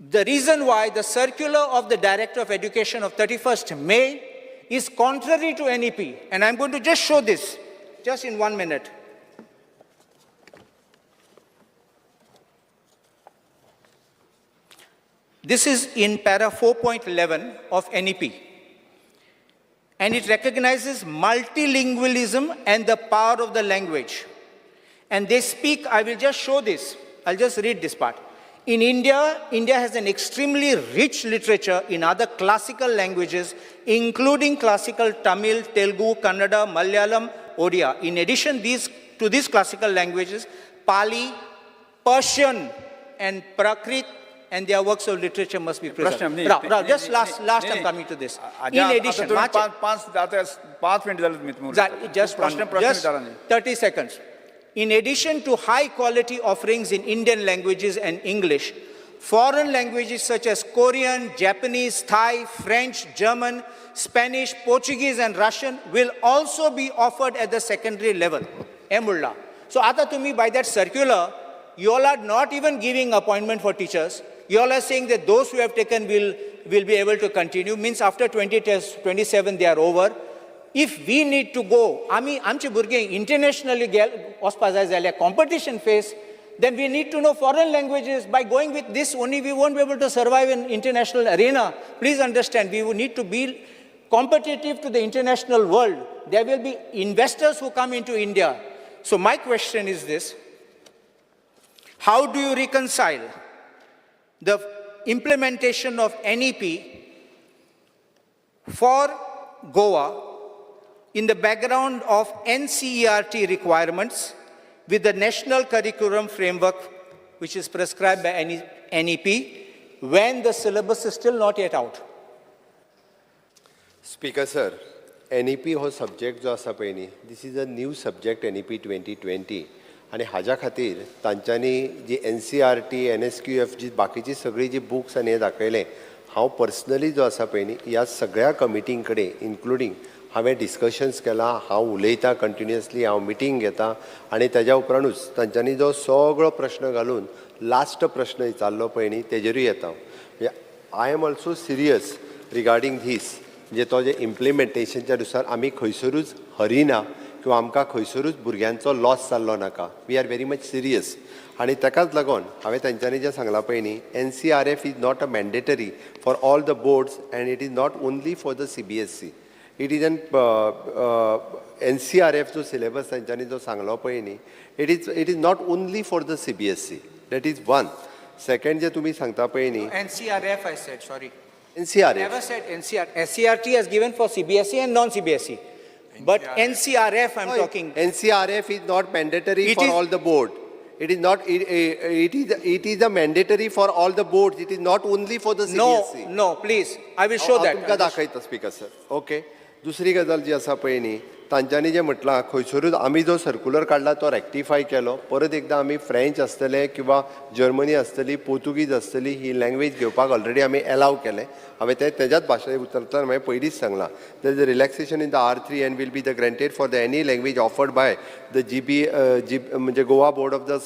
The reason why the circular of the Director of Education of 31st May is contrary to NEP. And I'm going to just show this, just in 1 minute. This is in para 4.11 of NEP. And it recognizes multilingualism and the power of the language. And they speak, I will just show this. I'll just read this part. In India, India has an extremely rich literature in other classical languages, including classical Tamil, Telugu, Kannada, Malayalam, Odia. In addition to these classical languages, Pali, Persian, and Prakrit, and their works of literature must be preserved. प्रश्न Rao, Rao, just last I'm coming to this. In addition, पांच minute जाले तुमी just प्रश्न just 30 seconds. In addition to high quality offerings in Indian languages and English, foreign languages such as Korean, Japanese, Thai, French, German, Spanish, Portuguese and Russian will also be offered at the secondary level. Emulla. So ata tumi by that circular, you all are not even giving appointment for teachers. You all are saying that those who have taken will be able to continue. Means after 2027 they are over. If we need to go, आमी आमचे भुरगे internationally वचपा जाय जाल्यार competition face, then we need to know foreign languages. By going with this only, we won't be able to survive in international arena. Please understand, we need to be competitive to the international world. There will be investors who come into India. So my question is this: how do you reconcile the implementation of NEP for Goa in the background of NCERT requirements with the national curriculum framework which is prescribed by NEP when the syllabus is still not yet out? Speaker sir, NEP हो subject जो आसा पळय न्ही, this is a new subject NEP 2020 आनी हाज्या खातीर तांच्यांनी जी NCERT, NSQF जी बाकीची सगळी जी बुक्स आनी हे दाखयलें, हांव पर्सनली जो आसा पळय न्ही ह्या सगळ्या कमिटीं कडेन इन्क्लुडींग हांवें डिस्कशन्स केलां, हांव उलयतां कंटिन्युअसली, हांव मिटींग घेता आनी ताज्या उपरांतूच तांच्यांनी जो सगळो प्रश्न घालून लास्ट प्रश्न विचारलो पळय न्ही तेजेरूय येता. म्हणजे I am also serious regarding this, म्हणजे तो जे इम्प्लिमेंटेशनच्या नुसार आमी खंयसरूच हरिना किंवा आमकां खंयसरूच भुरग्यांचो लॉस जाल्लो नाका. We are very much serious आनी ताकाच लागून हांवें तांच्यांनी जें सांगलां पळय न्ही, NCRF is not a mandatory for all the boards and it is not only for the CBSE. It is an NCRF जो सिलेबस तांच्यांनी जो सांगलो पळय न्ही, it is not only for the CBSE. That is one. Second जे तुमी सांगता पळय न्ही, NCRF I said, sorry. NCRF. Never said NCR. SCRT has given for CBSE and non-CBSE. But NCRF I'm talking. NCRF is not mandatory It for is- all the board. It is not, it is a mandatory for all the boards. It is not only for the CBSE. No, no, please. I will show हांव that. तुमकां दाखयता speaker sir. Okay, दुसरी गजाल जी आसा पळय न्ही, तांच्यांनी जें म्हटलां खंयसरूच आमी जो सर्कुलर काडला तो रेक्टिफाय केलो. परत एकदां आमी फ्रेंच आसतले किंवा जर्मनी आसतली, पोर्तुगीज आसतली, ही लँग्वेज घेवपाक ऑलरेडी आमी एलाव केलें. हांवें तें तेज्याच भाशेन उतरतना हांवें पयलींच सांगलां, there is a relaxation in the R3 and will be the granted for the any language offered by the GB G म्हणजे Goa board of the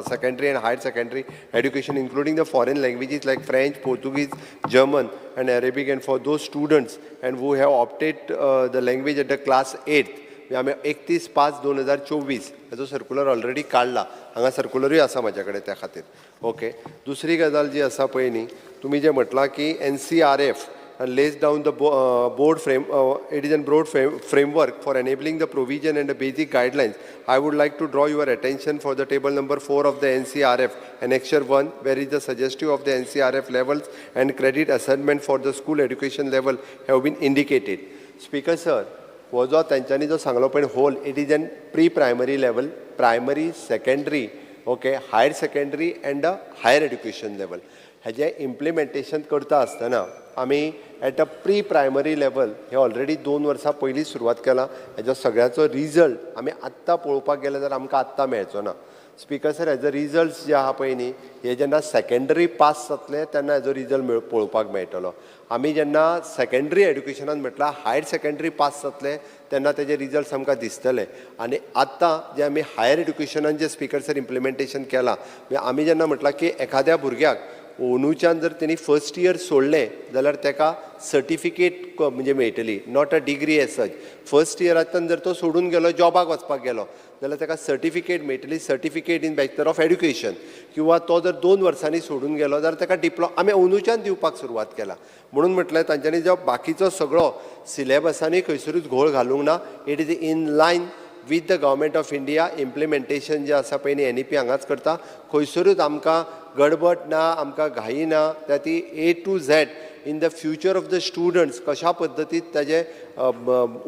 secondary and higher secondary education including the foreign languages like French, Portuguese, German and Arabic, and for those students and who have opted the language at the class 8. आमी 31/5/2024 हेजो circular already काडला. हांगा सर्कुलरूय आसा म्हाज्या कडेन त्या खातीर. Okay, दुसरी गजाल जी आसा पळय न्ही, तुमी जें म्हटलां की NCRF lays down the board frame, it is a broad framework for enabling the provision and the basic guidelines. I would like to draw your attention for the table number 4 of the NCRF, Annexure 1, where is the suggestive of the NCRF levels and credit assignment for the school education level have been indicated. Speaker sir, हो जो तांच्यांनी जो सांगलो पळय whole, it is an pre primary level, primary, secondary, okay, higher secondary and the higher education level. हेजें implementation करता आसतना आमी at a pre primary level hey already 2 वर्सां पयलीं सुरवात केलां. हेजो सगळ्याचो रिजल्ट आमी आत्तां पळोवपाक गेले जाल्यार आमकां आत्तां मेळचो ना. स्पीकर सर, हेजो रिजल्ट्स जे आहा पळय न्ही, हे जेन्ना सेकेंडरी पास जातले तेन्ना हेजो रिजल्ट पळोवपाक मेळटलो. आमी जेन्ना सेकेंडरी एड्युकेशनान म्हटल्यार हायर सेकेंडरी पास जातले तेन्ना तेजे रिजल्ट्स आमकां दिसतले. आनी आतां जे आमी हायर एड्युकेशनान जे स्पीकर सर इम्प्लिमेंटेशन केलां, म्हणजे आमी जेन्ना म्हटलां की एखाद्या भुरग्याक अंदूच्यान जर तेणी फर्स्ट इयर सोडलें जाल्यार तेका सर्टिफिकेट म्हणजे मेळटली, not a degree as such. First इयरांतल्यान जर तो सोडून गेलो, जॉबाक वचपाक गेलो जाल्यार तेका सर्टिफिकेट मेळटली, certificate in bachelor of education. किंवा तो जर 2 वर्सांनी सोडून गेलो जाल्यार तेका डिप्लोमा. आमी अंदूच्यान दिवपाक सुरवात केला. म्हणून म्हटलें तांच्यांनी जो बाकीचो सगळो सिलेबसांनी खंयसरूच घोळ घालूंक ना. It is in line with the Government of India implementation. जे आसा पळय न्ही, एनईपी हांगाच करता. खंयसरूच आमकां गडबड ना, आमकां घाई ना. त्या ती A to Z in the future of the students, कशा पद्दतीत ताजें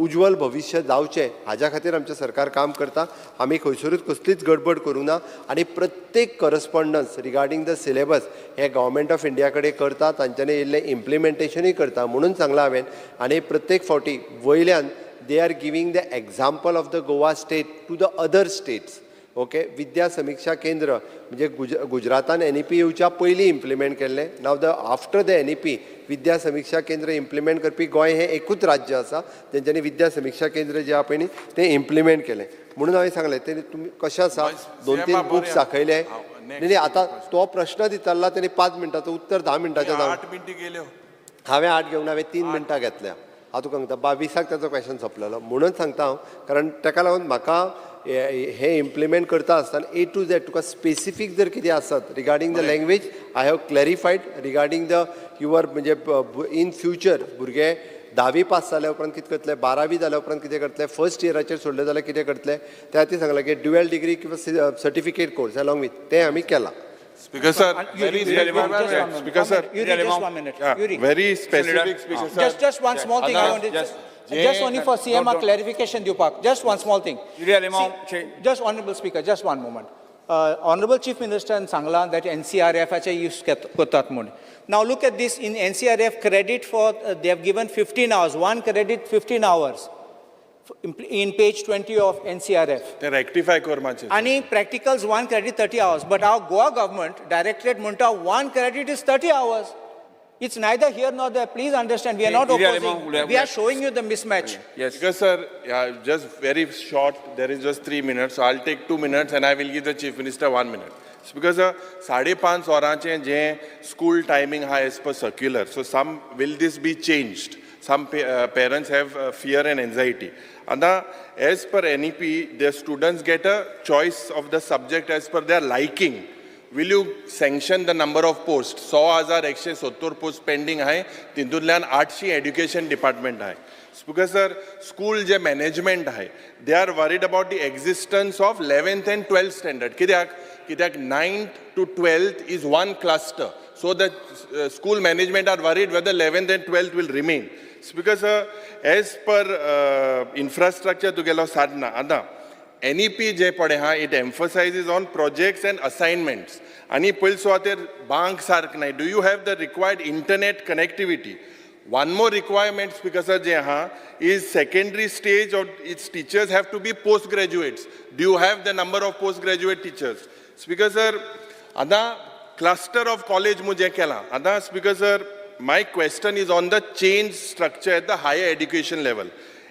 उज्ज्वल भविश्य जावचें हाज्या खातीर आमचें सरकार काम करता. आमी खंयसरूच कसलीच गडबड करूं ना आनी प्रत्येक correspondence regarding the syllabus hey government of India कडेन करता. तांच्यांनी येयल्लें इम्प्लिमेंटेशनूय करता म्हणून सांगलां हांवें. आनी प्रत्येक फावटी वयल्यान they are giving the example of the Goa state to the other states, okay? विद्या समिक्षा केंद्र म्हणजे गुजरातान एनईपी येवच्या पयलीं इम्प्लिमेंट केल्लें. Now the after the NEP, विद्या समिक्षा केंद्र इम्प्लिमेंट करपी गोंय हें एकूच राज्य आसा, तेंच्यांनी विद्या समिक्षा केंद्र जें आहा पळय न्ही तें इम्प्लिमेंट केलें. म्हणून हांवें सांगलें तें तुमी कशें आसा, दोन तीन बुक्स दाखयले. न्ही, आतां तो प्रश्न विचारला तेणी 5 मिनटाचो उत्तर 10 मिनटाचें जावन 8 मिनटां गेल्यो. हांवें 8 घेवना, हांवें 3 मिनटां घेतल्या. हांव तुका सांगता, 22 ताचो क्वेश्चन सोंपलेलो म्हणून सांगता हांव. कारण ताका लागून म्हाका हे इम्प्लिमेंट करता आसतना ए टू झेड तुका स्पेसिफीक जर कितें आसत regarding the language, I have clarified regarding the your म्हणजे इन फ्युचर भुरगे धावी पास जाल्या उपरांत कितें करतले, बारावी जाल्या उपरांत कितें करतले, फर्स्ट इयराचेर सोडले जाल्यार कितें करतले, त्या खातीर सांगलां की ड्युएल डिग्री किंवा सर्टिफिकेट कोर्स अलॉंग विथ तें आमी केलां. Speaker sir, very Yuri, just one minute. Speaker sir, Yuri, just one minute. Yuri. Very specific, Speaker sir. Just one small thing I wanted. Just only for CM a clarification दिवपाक. Just one small thing. Yuri Alemao, See, just honorable speaker, just one moment. Honorable Chief Minister सांगला that NCRF चे use करतात म्हूण. Now look at this in NCRF credit for, they have given 15 hours, one credit 15 hours in page 20 of NCRF. ते rectify कर मातशें. आणि practicals one credit 30 hours. But our Goa government directorate म्हणटा one credit is 30 hours. It's neither here nor there. Please understand, we are not Yuri opposing. Alemao, We are showing you the mismatch. Yes. Because sir, yeah, just very short, there is just 3 minutes, so I'll take 2 minutes and I will give the Chief Minister one minute. Because 5:30 वरांचें जें school timing आहा as per circular, so some, will this be changed? Some parents have fear and anxiety. आतां as per NEP, the students get a choice of the subject as per their liking. Will you sanction the number of post? 16170 post pending आहे, तितूंतल्यान 800 education department आहे. Because sir, school J management आहे, they are worried about the existence of 11th and 12th standard. कित्याक? कित्याक 9th to 12th is one cluster, so the school management are worried whether 11th and 12th will remain. Because as per infrastructure तुगेलो साधना, आतां NEP जे पळय आहा, it emphasizes on projects and assignments आनी पयले सुवातेर बांक सारक नाय. Do you have the required internet connectivity? One more requirement, Speaker sir, जे आहा is secondary stage of its teachers have to be post graduates. Do you have the number of post graduate teachers? Speaker sir, आतां cluster of college म्हूण जें केलां, आतां Speaker sir, my question is on the change structure at the higher education level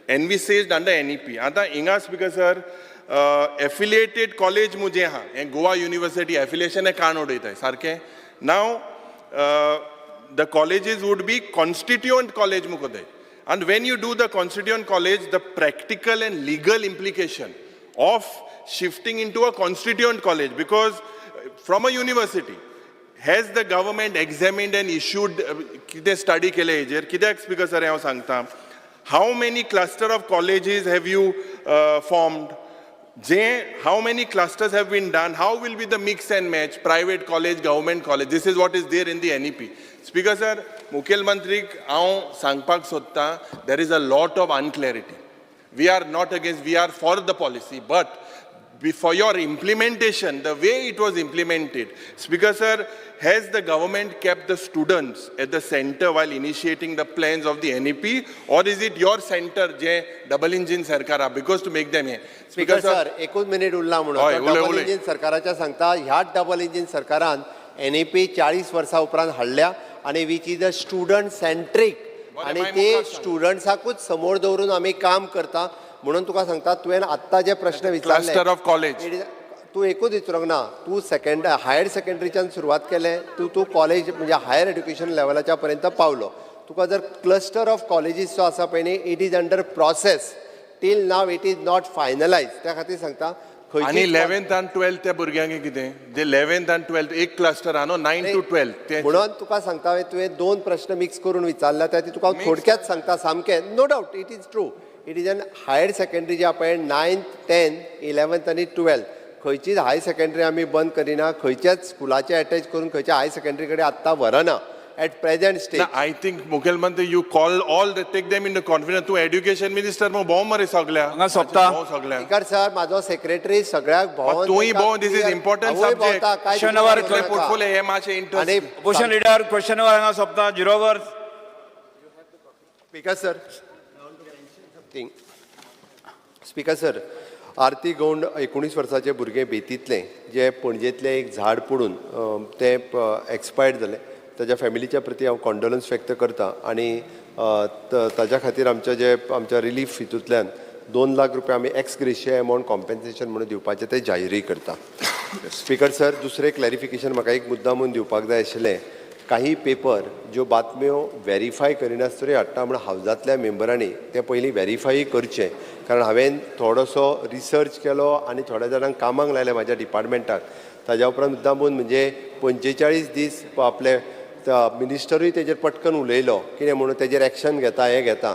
envisaged under NEP. आतां हिंगा speaker sir, affiliated college म्हूण जें आहा, हें गोवा युनिवर्सिटी एफिलिएशन हें काण उडयताय सारकें. Now the colleges would be constituent college मुकोदय, and when you do the constituent college, the practical and legal implication of shifting into a constituent college, because from a university, has the government examined and issued कितें study केलें हेजेर? कित्याक speaker sir हांव सांगता, how many cluster of colleges have you formed? J how many clusters have been done? How will be the mix and match, private college, government college? This is what is there in the NEP. Speaker sir, मुखेलमंत्रीक हांव सांगपाक सोदतां, there is a lot of unclarity. We are not against, we are for the policy, but For your implementation, the way it was implemented, Speaker sir, has the government kept the students at the center while initiating the plans of the NEP, or is it your center, J double engine सरकार, because to make them here? Speaker sir एकूच minute उरला हय, म्हणून उलय, double उलय. Engine सरकाराच्या सांगता ह्याच डबल इंजीन सरकारान एनईपी 40 वर्सां उपरांत हाडल्या आनी which is a student centric बरें, आनी मागीर ते मुखार सांग. स्टुडंट्साकूच समोर दवरून आमी काम करता म्हणून तुका सांगता तुवें आत्तां जे प्रश्न विचारले Cluster of college. तूं एकूच विचारूंक ना तूं सेकंड हायर सेकंडरीच्यान सुरवात केलें तूं तूं कॉलेज म्हणजे हायर एड्युकेशन लेवलाच्या पर्यंत पावलो तुका जर क्लस्टर ऑफ कॉलेजीस जो आसा पळय न्ही it is under process till now it is not finalize त्या खातीर सांगता आनी खंयची 11th आनी 12th त्या भुरग्यांक कितें जे 11th आनी 12th एक क्लस्टर आहा न्हू 9 to 12 ते म्हणून तुका सांगता हांवें तुवें दोन प्रश्न मिक्स करून विचारला त्या खातीर तुका हांव थोडक्यात सांगता सामकें no doubt it is true it is an higher secondary जी आहा पळय नायन्थ टेन्थ इलेवन्थ आनी टुवेल्थ खंयचीच हायर सेकंडरी आमी बंद करिना खंयच्याच स्कुलाचे एटॅच करून खंयच्या हायर सेकंडरी कडेन आत्तां व्हरना at present stage. I think मुखेलमंत्री you call all the take them in the confidence. तूं एड्युकेशन मिनिस्टर मग भोंव मरे सगळ्या हांगा सोंपता. भोंव सगळ्या स्पीकर सर म्हाजो सेक्रेटरी सगळ्याक भोंवन तूंय तांकां भोंव, this is clear- important हांवूय subject. भोंवता, काय Question तुमी hour करूं तुजें नाका. पोर्टफोलियो हे मातशें आनी interest opposition leader question hour हांगा सोंपता zero hour. Speaker sir speaker sir Aarti Gaund 19 वर्साचें भुरगें बेतींतलें जें पणजेंतलें एक झाड पडून तें एक्सपायर्ड जालें ताच्या फॅमिलीच्या प्रती हांव कॉन्डोलन्स व्यक्त करता आनी ताच्या खातीर आमच्या जे आमच्या रिलीफ हितूंतल्यान 2 लाख रुपया आमी एक्स ग्रेशिया अमावंट कॉम्पेन्सेशन म्हणून दिवपाचें तें जाहीरय करता. स्पीकर सर दुसरें क्लॅरिफिकेशन म्हाका एक मुद्दा म्हूण दिवपाक जाय आशिल्लें काही पेपर ज्यो बातम्यो वेरीफाय करिनासतरी हाडटा म्हूण हावजांतल्या मेंबरांनी तें पयलीं वेरीफाय करचें कारण हांवें थोडोसो रिसर्च केलो आनी थोड्या जाणांक कामाक लायलें म्हाज्या डिपार्टमेंटाक ताज्या उपरांत मुद्दामून म्हणजे 45 दीस आपले मिनिस्टरूय तेजेर पटकन उलयलो कितें म्हणून तेजेर एक्शन घेता हें घेता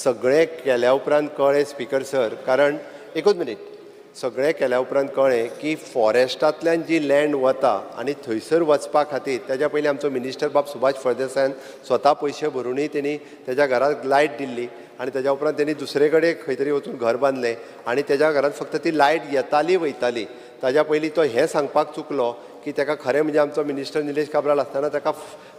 सगळें केल्या उपरांत कळ्ळें स्पीकर सर कारण एकूच मिनीट सगळें केल्या उपरांत कळ्ळें की फॉरेस्टांतल्यान जी लँड वता आनी थंयसर वचपा खातीर तेज्या पयलीं आमचो मिनिस्टर बाब सुभाष फळदेसायान स्वता पयशे भरुनूय तेणी तेज्या घराक लायट दिल्ली आनी तेज्या उपरांत तेणी दुसरे कडेन खंय तरी वचून घर बांदलें आनी तेज्या घरांत फक्त ती लायट येताली वयताली ताज्या पयलीं तो हें सांगपाक चुकलो की ताका खरें म्हणजे आमचो मिनिस्टर निलेश काब्राल आसतना ताका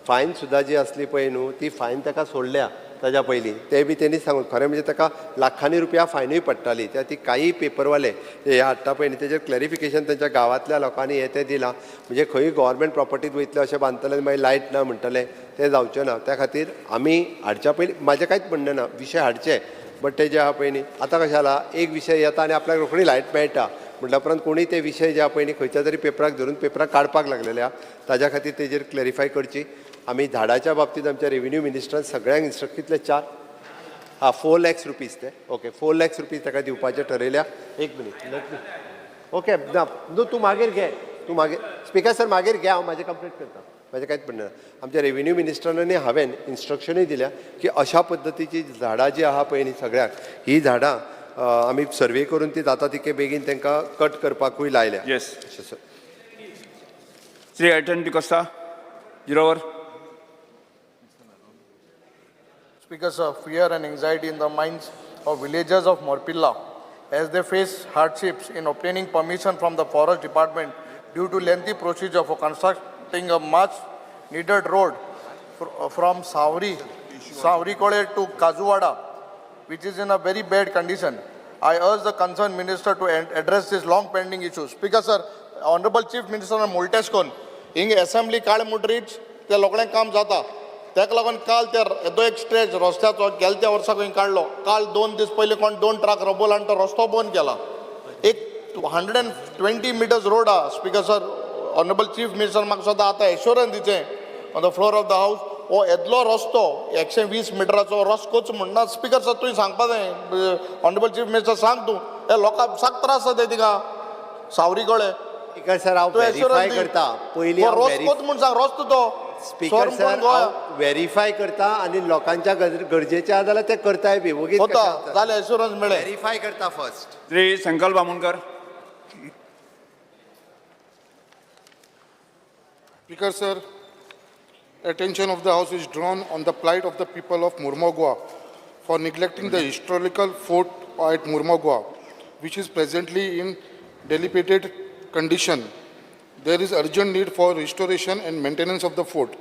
फायन सुद्दां जी आसली पळय न्हू ती फायन ताका सोडल्या ताज्या पयलीं ते बी तेणी सांगून खरें म्हणजे ताका लाखांनी रुपया फायनूय पडटाली त्या ती काही पेपरवाले हे हाडटा पळय न्ही तेजेर क्लॅरिफिकेशन तेंच्या गांवांतल्या लोकांनी हें तें दिलां म्हणजे खंय गव्हर्मेंट प्रॉपर्टीत वयतले अशें बांदतले आनी मागीर लायट ना म्हणटले तें जावचें ना त्या खातीर आमी हाडच्या पयलीं म्हाजें कांयच म्हणणें ना विशय हाडचे बट ते जे आहा पळय न्ही आतां कशें जाला एक विशय येता आनी आपल्याक रोखडी लायट मेळटा म्हटल्या उपरांत कोणूय ते विशय जे आहा पळय न्ही खंयच्या तरी पेपराक धरून पेपराक काडपाक लागलेले आहा ताज्या खातीर तेजेर क्लॅरिफाय करची. आमी झाडाच्या बाबतींत आमच्या रेव्हेन्यू मिनिस्टरान सगळ्यांक इन्स्ट्रक्ट कितले 4 हा 4 लॅक्स रुपीज ते ओके 4 लॅक्स रुपीज ताका दिवपाचे ठरयल्या. एक मिनीट ओके ना न्हू तूं मागीर घे तूं मागीर स्पीकर सर मागीर घे हांव म्हाजें कंप्लीट करता म्हाजें कांयच म्हणणें ना. आमच्या रेव्हेन्यू मिनिस्टरांनी हांवें इन्स्ट्रक्शनूय दिल्या की अशा पद्दतीची झाडां जी आहा पळय न्ही सगळ्याक ही झाडां आमी सर्वे करून ती जाता तितके बेगीन तांकां कट करपाकूय लायल्या. Yes. अशें sir. Shri Elton D'Costa zero hour. Speaker sir, fear and anxiety in the minds of villagers of Morpilla as they face hardships in obtaining permission from the forest department due to lengthy procedure for constructing a much needed road from Savrikole to Kajuwada, which is in a very bad condition. I urge the concerned minister to address this long pending issue. Speaker sir, Honorable Chief Minister मोल्टेस्कोन हिंग assembly काळ म्हणटरीच त्या लोकांक काम जाता ताका लागून काल ते येदो एक स्ट्रेच रस्त्याचो गेल्या त्या वर्सा खंय काडलो काल 2 दीस पयलीं कोण 2 ट्रक रबोल आनी तो रस्तो बंद केला. एक 120 मिटर्स रोड आहा. Speaker sir, honourable chief minister म्हाका सुद्दां आतां एश्योरन्स दिचें on the floor of the house हो येदलो रस्तो 120 मिटराचो रस्तोच म्हणना. स्पीकर सर तुवें सांगपा जाय ऑनरेबल चीफ मिनिस्टर सांग तूं हे लोकांक साक त्रास जाता थिंगा सावरी कडेन. स्पीकर सर हांव वेरीफाय करता पयलीं रस्तोच म्हूण सांग रस्तो तो स्पीकर सर हांव वेरीफाय करता आनी लोकांच्या गरजेचें आहा जाल्यार तें करताय बी वगीच होता जालें एश्योरन्स मेळ्ळें वेरीफाय करता first. Shri Sankalp Amonkar. Speaker sir, attention of the House is drawn on the plight of the people of Mormugao for neglecting the historical fort at Mormugao, which is presently in dilapidated condition. There is urgent need for restoration and maintenance of the fort.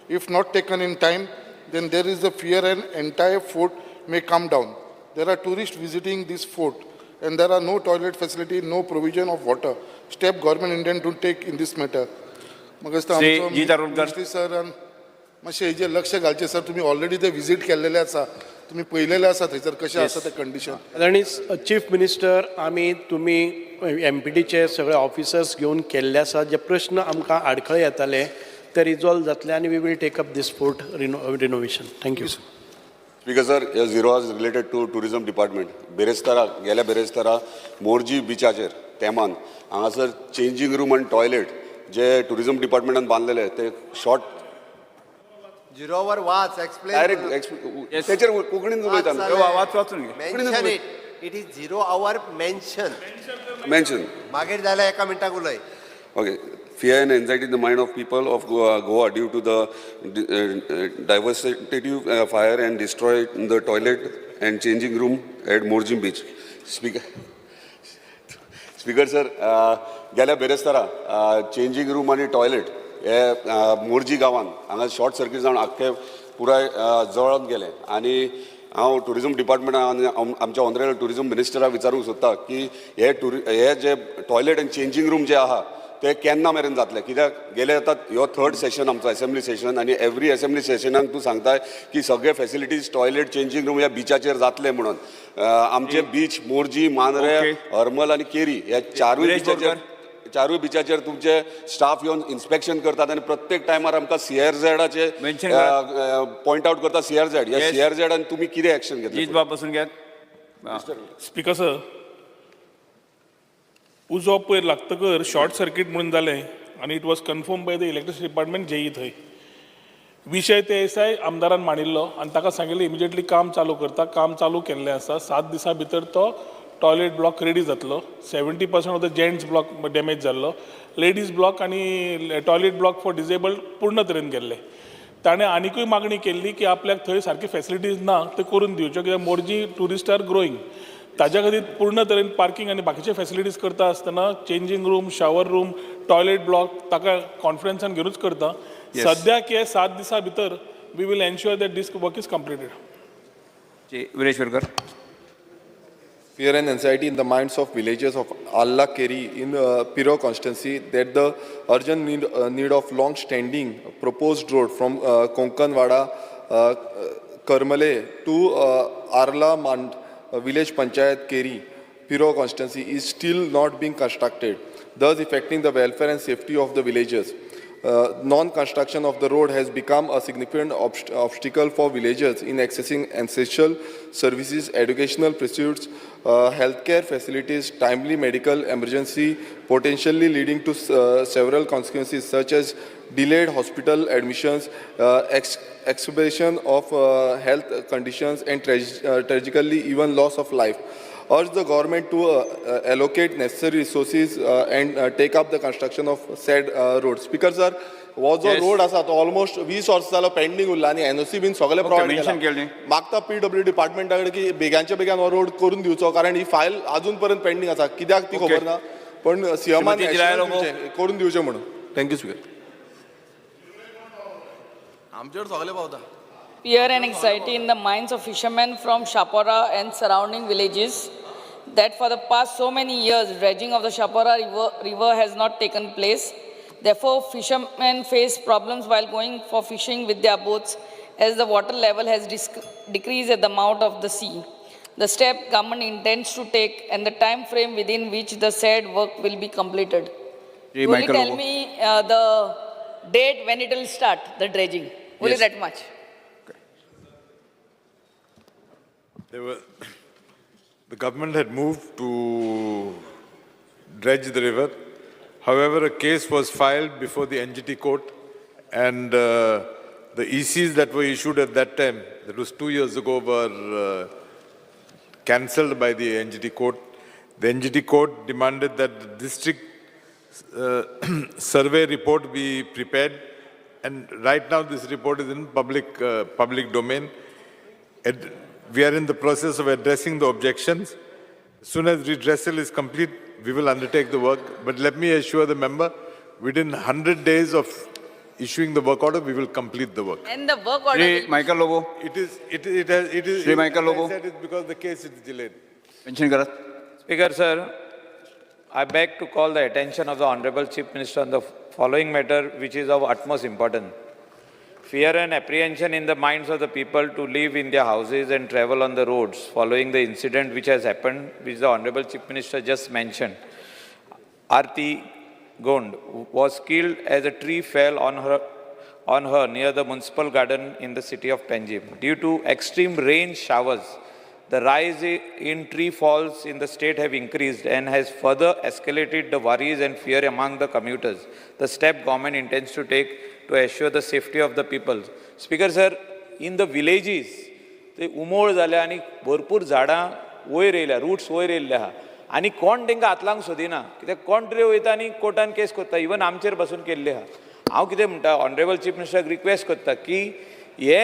If not taken in time, then there is a fear an entire fort may come down. There are tourists visiting this fort and there are no toilet facility, no provision of water. Step government intend to take in this matter. म्हाका दिसता श्री आमचो जी Darodkar. Ministry सरान मातशें हेजेर लक्ष घालचें sir. तुमी ऑलरेडी ते विजीट केल्लेले आसा, तुमी पळयलेले आसा थंयसर कशें आसा तें कंडिशन. आनी चीफ मिनिस्टर, आमी तुमी एमपीटीचे सगळे ऑफिसर्स घेवन केल्ले आसा. जे प्रश्न आमकां आडखळे येताले ते रिजॉल्व जातले आनी we will take up this fort renovation. Thank you. Speaker sir, hey Zero Hour related to tourism department. बिरेस्तारा, गेल्या बिरेस्तारा मोरजी बिचाचेर तेमान हांगासर चेंजींग रूम आनी टॉयलेट जे टुरिजम डिपार्टमेंटान बांदलेले ते शॉर्ट झिरो our वाच, एक्सप्लेन. डायरेक्ट तेचेर कोंकणीन उलयता आमी. वाच, वाचून घे. Mention it. It is Zero Hour, mention. Mention. मागीर जाल्यार एका मिनटाक उलय. Okay. Fear and anxiety in the mind of people of Goa due to the devastative fire and destroy the toilet and changing room at Morjim Beach. Speaker sir, गेल्या बेरेस्तारा changing room आनी toilet हे मोरजी गांवान हांगा short circuit जावन आख्खे पुराय जळोन गेले. आनी हांव टुरिजम डिपार्टमेंटा आनी आमच्या ऑनरेबल टुरिजम मिनिस्टराक विचारूंक सोदता की हे जे टॉयलेट आनी चेंजींग रूम जे आहा ते केन्ना मेरेन जातले? कित्याक गेले आतां ह्यो थर्ड सेशन आमचो असेंब्ली सेशन आनी एवरी असेंब्ली सेशनाक तूं सांगताय की सगळे फॅसिलिटीज, टॉयलेट, चेंजींग रूम ह्या बिचाचेर जातले म्हणून. आमचे बीच मोरजी, मांद्रे, हरमल आनी केरी ह्या चारूय विरेश बिचाचेर बोरकर. चारूय बिचाचेर तुमचे स्टाफ येवन इन्स्पेक्शन करतात आनी प्रत्येक टायमार आमकां सीआरझेडाचे Mention करात. पॉयंट आउट करता सीआरझेड ह्या. सीआरझेडान तुमी कितें एक्शन घेतलें? जीत बाब, बसून घेयात. स्पीकर सर, उजो पयर लागतकर शॉर्ट सर्कीट म्हणून जालें आनी it was confirm by the electricity department JE. थंय विशय ते दिसाय आमदारान मांडिल्लो आनी ताका सांगिल्लें इमिजिएटली काम चालू करता. काम चालू केल्लें आसा. 7 दिसां भितर तो टॉयलेट ब्लॉक रेडी जातलो. 70% of the gents block damage जाल्लो. लेडीज ब्लॉक आनी टॉयलेट ब्लॉक फॉर डिजेबल्ड पूर्ण तरेन गेल्ले. ताणें आनिकूय मागणी केल्ली की आपल्याक थंय सारकी फेसिलिटीज ना, त्यो करून दिवच्यो, कित्याक मोरजी tourist are growing. ताज्या खातीर पूर्ण तरेन पार्किंग आनी बाकीचे फेसिलिटीज करता आसतना changing room, shower room, toilet block ताका कॉन्फिडन्सान घेवनूच करता. सद्याक हे 7 दिसां भितर we will ensure that this work is completed. Shri Viresh Verkar. Fear and anxiety in the minds of villagers of Arla Keri in Piro constituency that the urgent need of long-standing proposed road from Konkanwada, Karmale to Arla Mand village Panchayat Keri, Piro constituency is still not being constructed, thus affecting the welfare and safety of the villagers. Non-construction of the road has become a significant obstacle for villagers in accessing essential services, educational pursuits, healthcare facilities, timely medical emergency, potentially leading to several consequences such as delayed hospital admissions, exacerbation of health conditions, and tragically even loss of life. Urge the government to allocate necessary resources and take up the construction of said road. Speaker sir, हो जो road आसा तो almost 20 वर्सां जालो pending उरला आनी NOC बीन सगळे प्रोवायड mention केला. केलें. मागता पीडब्ल्यू डिपार्टमेंटा कडेन की बेगानच्या बेगान हो रोड करून दिवचो, कारण ही फायल अजून पर्यंत पेंडींग आसा. कित्याक ती खबर ना, पण सीएमान श्रीमती जिराय लोबो. करून दिवचें म्हणून. Thank you speaker. आमच्यावर सगळे पावता. Fear and anxiety in the minds of fishermen from Chapora and surrounding villages that for the past so many years, dredging of the Chapora river has not taken place. Therefore, fishermen face problems while going for fishing with their boats as the water level has decreased at the mouth of the sea. The step government intends to take and the time frame within which the said work will be completed. Shri Only Michael tell Lobo. me the date when it will start, the dredging. Only that much. The government had moved to dredge the river. However, a case was filed before the NGT court, and the ECs that were issued at that time, that was 2 years ago, were cancelled by the NGT court. The NGT court demanded that the district survey report be prepared, and right now this report is in public domain. We are in the process of addressing the objections, As soon as redressal is complete, we will undertake the work. But let me assure the member, within 100 days of issuing the work order, we will complete the work. And the work order Shri Michael Lobo. It is, it, it has, it is. Shri Michael I Lobo. said it's because the case is delayed. Mention करात. Speaker, sir, I beg to call the attention of the Honorable Chief Minister on the following matter, which is of utmost importance. Fear and apprehension in the minds of the people to live in their houses and travel on the roads following the incident which has happened, which the Honorable Chief Minister just mentioned. Arti Gond was killed as a tree fell on her near the municipal garden in the city of Panjim. Due to extreme rain showers, the rise in tree falls in the state have increased and has further escalated the worries and fear among the commuters. The step government intends to take to assure the safety of the people. Speaker sir, in the villages, ते उमोळ जाल्या आनी भरपूर झाडां वयर येयल्या, roots वयर येयल्ले आहा आनी कोण तांकां हात लावंक सोदिना, कित्याक कोण तरी वयता आनी कोर्टान केस करता. इवन आमचेर बसून केल्ली आहा. हांव कितें म्हणटा, ऑनरेबल चीफ मिनिस्टराक रिक्वेस्ट करता की हे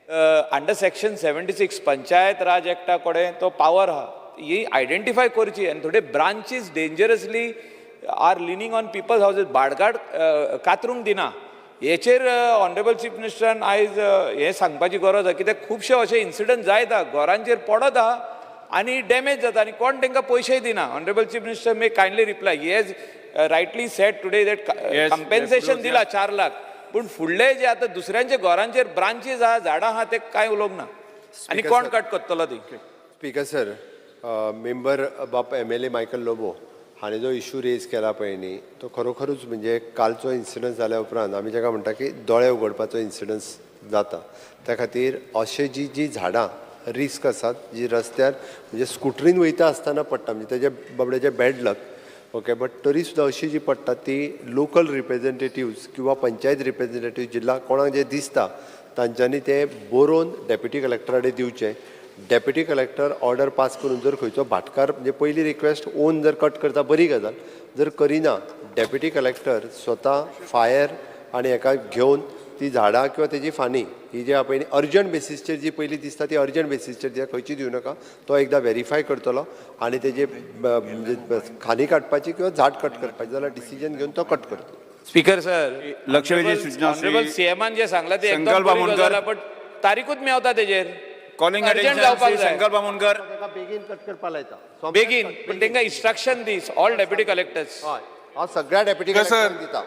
अंडर सेक्शन 76 पंचायत राज एक्टा कडेन तो पावर आहा, ही आयडेंटिफाय करची आनी थोडे branches dangerously are leaning on people's houses, भाटकाड कातरूंक दिना. हेचेर ऑनरेबल चीफ मिनिस्टरान आयज हें सांगपाची गरज आहा, कित्याक खुबशे अशे इन्सिडंट जायत आहा, घरांचेर पडत आहा आनी डॅमेज जाता आनी कोण तांकां पयशेय दिना. Honourable Chief Minister may kindly reply. He has rightly said today that compensation दिला 4 लाख, पूण फुडले जे आतां दुसऱ्यांच्या घरांचेर ब्रांचीस आहा, झाडां आहा, ते कांय उलोवंक ना आनी कोण कट करतलो ती. स्पीकर सर, मेंबर बाप एमएलए मायकल लोबो हाणें जो इशू रेज केला पळय न्ही, तो खरोखरूच म्हणजे कालचो इन्सिडन्स जाल्या उपरांत आमी जाका म्हणटा की दोळे उगडपाचो इन्सिडन्स जाता. त्या खातीर अशें जी जी झाडां रिस्क आसात, जी रस्त्यार म्हणजे स्कुटरीन वयता आसतना पडटा, म्हणजे तेजे बाबड्याचे बॅड लक, ओके, बट तरी सुद्दां अशी जी पडटा ती लोकल रिप्रेझेंटेटिव्ज किंवा पंचायत रिप्रेझेंटेटिव्ह जिल्हा कोणाक जे दिसता तांच्यांनी ते बरोवन डेप्युटी कलेक्टरा कडेन दिवचें. डेप्युटी कलेक्टर ऑर्डर पास करून जर खंयचो भाटकार म्हणजे पयली रिक्वेस्ट ओन जर कट करता, बरी गजाल. जर करिना, डेप्युटी कलेक्टर स्वता फायर आनी हेका घेवन ती झाडां किंवा तेजी फांदी ही जी आहा पळय अर्जंट बेसीसचेर जी पयली दिसता ती अर्जंट बेसीसचेर ती खंयची दिवं नाका, तो एकदां वेरीफाय करतलो आनी तेजे म्हणजे खांदी काडपाची किंवा झाड कट करपाची जाल्यार डिसिजन घेवन तो कट करतलो. स्पीकर सर, लक्षवेधी सूचना श्री ऑनरेबल सीएमान जे सांगला ते एकदम संकल्प बरी आमोणकर. गजाल आहा, बट तारीखूच मेवता तेजेर. कॉलिंग Urgent attention जावपाक श्री जाय. संकल्प आमोणकर. बेगीन कट करपा लायता. बेगीन, पण तांकां इन्स्ट्रक्शन दी ऑल डेप्युटी कलेक्टर्स. हय, हांव सगळ्या डेप्युटी स्पीकर सर, कलेक्टरांक दिता.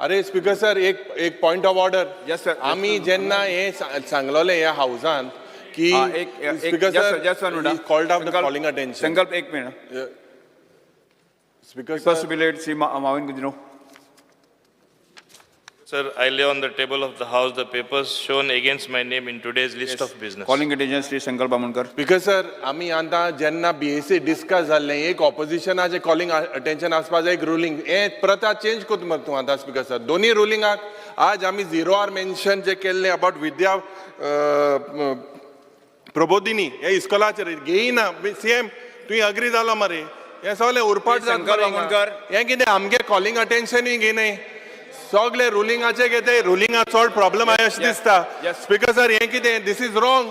अरे स्पीकर सर, एक एक point of order. Yes, sir. आमी जेन्ना हे सांगलोले ह्या हावजान की हा, एक एक speaker sir, just one minute. Called off the calling attention. संकल्प, एक minute. Speaker First to be led, Shri Mauvin Godinho. Sir, I lay on the table of the House the papers shown against my name in today's list of business. Calling attention Shri Sankalp Amonkar. Speaker sir, आमी आतां जेन्ना BAC discuss जाल्लें, एक ऑपोजिशनाचें calling attention आसपा जाय, एक ruling. हें प्रथा चेंज करता मरे तूं आतां स्पीकर सर. दोनी रुलिंगाक आज आमी झिरो आर मेन्शन जे केल्लें अबाउट विद्या प्रबोधिनी हे इस्कोलाचेर घेयना सीएम, तुवें अग्री जालो मरे. हें सगळें उरपाट जाता शंकर मरे हिंगा. बामणकर. हें कितें आमगे कॉलिंग अटेन्शनूय घेयनाय, सगळे रुलिंगाचे घेते. रुलिंगा चड प्रॉब्लम आहे अशें दिसता. स्पीकर सर, हें कितें? This is wrong.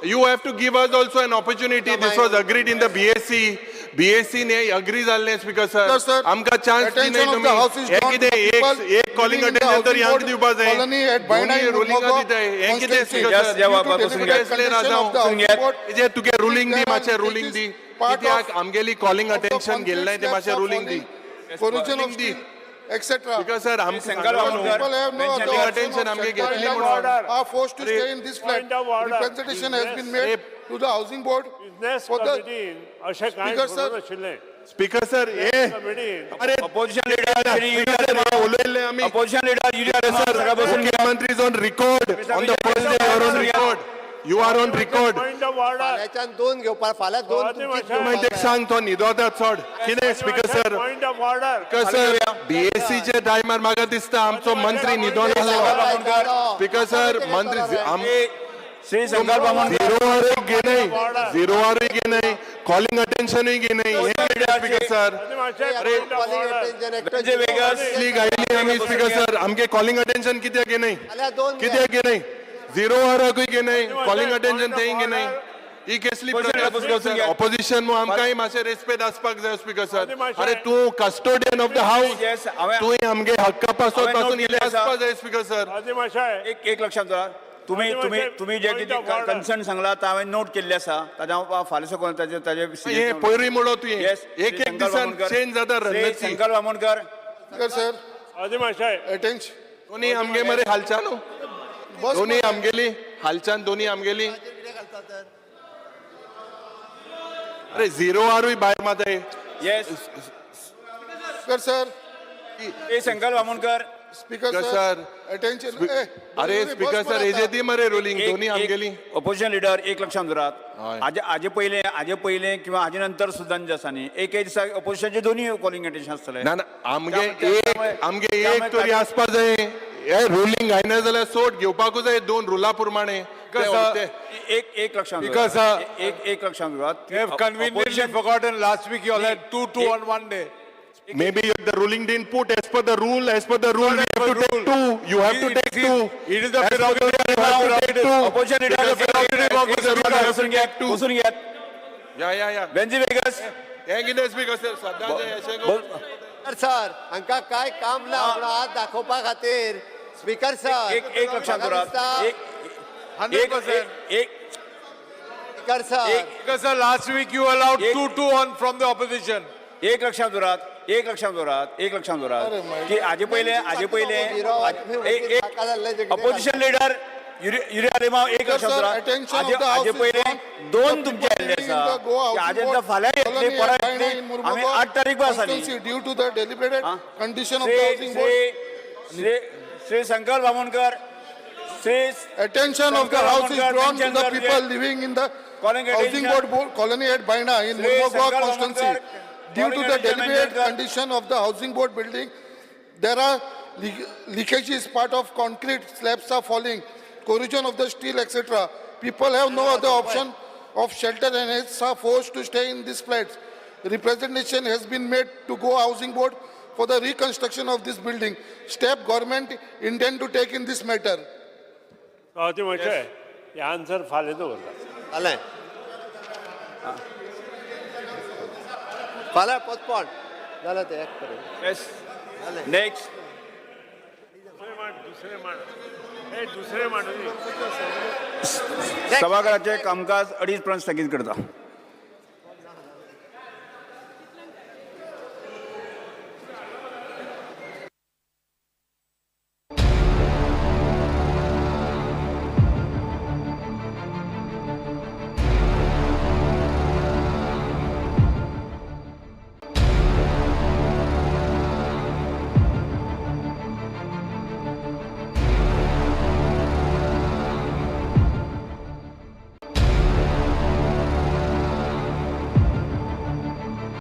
You have to give us also an opportunity. This was agreed in the BAC. BAC ने अग्री जाल्लें स्पीकर सर, आमकां चान्स दिनाय तुमी. हें कितें? एक एक कॉलिंग अटेन्शन तर ह्यांक दिवपा जाय, दोनूय रुलिंगां दिताय. हें कितें स्पीकर सर? तुगे रुलिंग दी मातशें, रुलिंग दी. कित्याक आमगेली कॉलिंग अटेन्शन गेल्लें तें मातशें ruling the. Corrosion of steel, etc. Because sir, I'm Sankalp Amonkar. People have no other attention option of आमगे sector घेतली and म्हणून. are forced to stay in this flat. Point of order. Representation has been made to the housing board business for the कमिटीन अशें कांय Speaker, sir. करूं नाशिल्लें. Speaker sir, हे कमिटीन अरे opposition leader उलयल्ले आमी. अपोजिशन लिडर युरी सर, बसून घ्या. मुख्यमंत्री is on record on the first day. You are on record, you are on record. Point of order. फाल्यांच्यान दोन घेवपा, फाल्यां दोन तुमचीच तूं मागीर घेवपाक जाय. सांग, तो न्हिदोता चड. कितें speaker sir? Point of order. Speaker sir, बीएसीच्या टायमार म्हाका दिसता आमचो मंत्री न्हिदोन आसलो. स्पीकर सर, मंत्री श्री संकल्प आमोणकर. झिरो आरूय घेनाय, झिरो आरूय घेनाय, कॉलिंग अटेन्शनूय घेनाय. हें कितें स्पीकर सर? अरे कॉलिंग अटेन्शन एकटो म्हणजे वेगस. इतली गायली आमी स्पीकर सर, आमगे कॉलिंग अटेन्शन कित्याक घेनाय? फाल्यां दोन कित्याक घेनाय? झिरो आराकूय घेनाय, कॉलिंग अटेन्शन तेय घेनाय. ही केसली Opposition speaker sir? Opposition आमकांय मातशें रेस्पेद आसपाक जाय स्पीकर सर. अरे तूं कस्टोडियन ऑफ the house, तुवें आमगे हक्का पासत पासून इल्लें आसपाक जाय स्पीकर सर. एक एक लक्षात दवरा, तुम्ही तुम्ही तुम्ही जे कितें कन्सर्न सांगला ते हांवें नोट केल्ले आसा. ताजें हांव फाल्यां सकून ताजे ताजे हे पयरूय म्हणलो तुवें, एक एक दिसान चेंज जाता रणनीती. शंकर बामोणकर. Sir attention. दोन्ही आमगे मरे हालचान, दोन्ही आमगेली हालचान, दोन्ही आमगेली. अरे झिरो आरूय भायर मात. Yes speaker sir. Shankar Bamonkar. Speaker sir attention. अरे स्पीकर सर हेजे दी मरे रुलींग दोन्ही आमगेली. ऑपोजिशन लिडर एक लक्षात दवरात, हाजे पयलें हाजे पयलें किंवा हाजे नंतर सुद्दां जे आसा न्ही एक एक दिसा ऑपोजिशनचे दोन्ही कॉलिंग अटेन्शन आसतलें. ना ना आमगे एक आमगे एक तरी आसपा जाय. हे रुलींग घायना जाल्यार सोड घेवपाकूच जाय दोन रुला प्रमाणे. एक एक लक्षात Because एक एक लक्षात दवरात. You have conveniently forgotten last week you all had 2-2 on one day. Maybe the ruling didn't put as per the rule. As per the rule, we have to take two. You have to take two. It is the prerogative. You have to take two. Opposition leader. It is the prerogative of the speaker. बसून घेयात, बसून घेयात. या या या. बेंजी वेगस. हें कितें speaker sir? सदांच अशें सर हांकां काय काम ना म्हणून हात दाखोवपा खातीर स्पीकर सर. एक एक लक्षात दवरात. एक 100%. एक speaker sir. Speaker sir, last week you allowed 2-2 on from the opposition. एक लक्षात दवरात, एक लक्षात दवरात, एक लक्षात दवरात की हाजे पयलें हाजे पयलें ऑपोजिशन लिडर युरी आलेमाव एक लक्षात दवरात, हाजे पयलें दोन तुमचे आयिल्ले आसा की हाजे नंतर फाल्यां येतली परत येतली आमी 8 तारीख आसा न्ही. Due to the deliberated condition of the housing board. Shri Shri Shankar Bamonkar. Shri Attention of the house is drawn to the people living in the housing board colony at Baina in Murmugao constituency. Due to the deliberate condition of the housing board building, there are leakages, part of concrete slabs are falling, corrosion of the steel, etc. People have no other option of shelter and hence are forced to stay in these flats. Representation has been made to Goa Housing Board for the reconstruction of this building. Step government intend to take in this matter. हे answer फाल्यां दवरता. जालें फाल्यां postpone जालें तें एक करून. येस next. दुसरे मांड, दुसरे मांडू. सभाघराचे कामकाज 2:30 पर्यंत स्थगीत करता.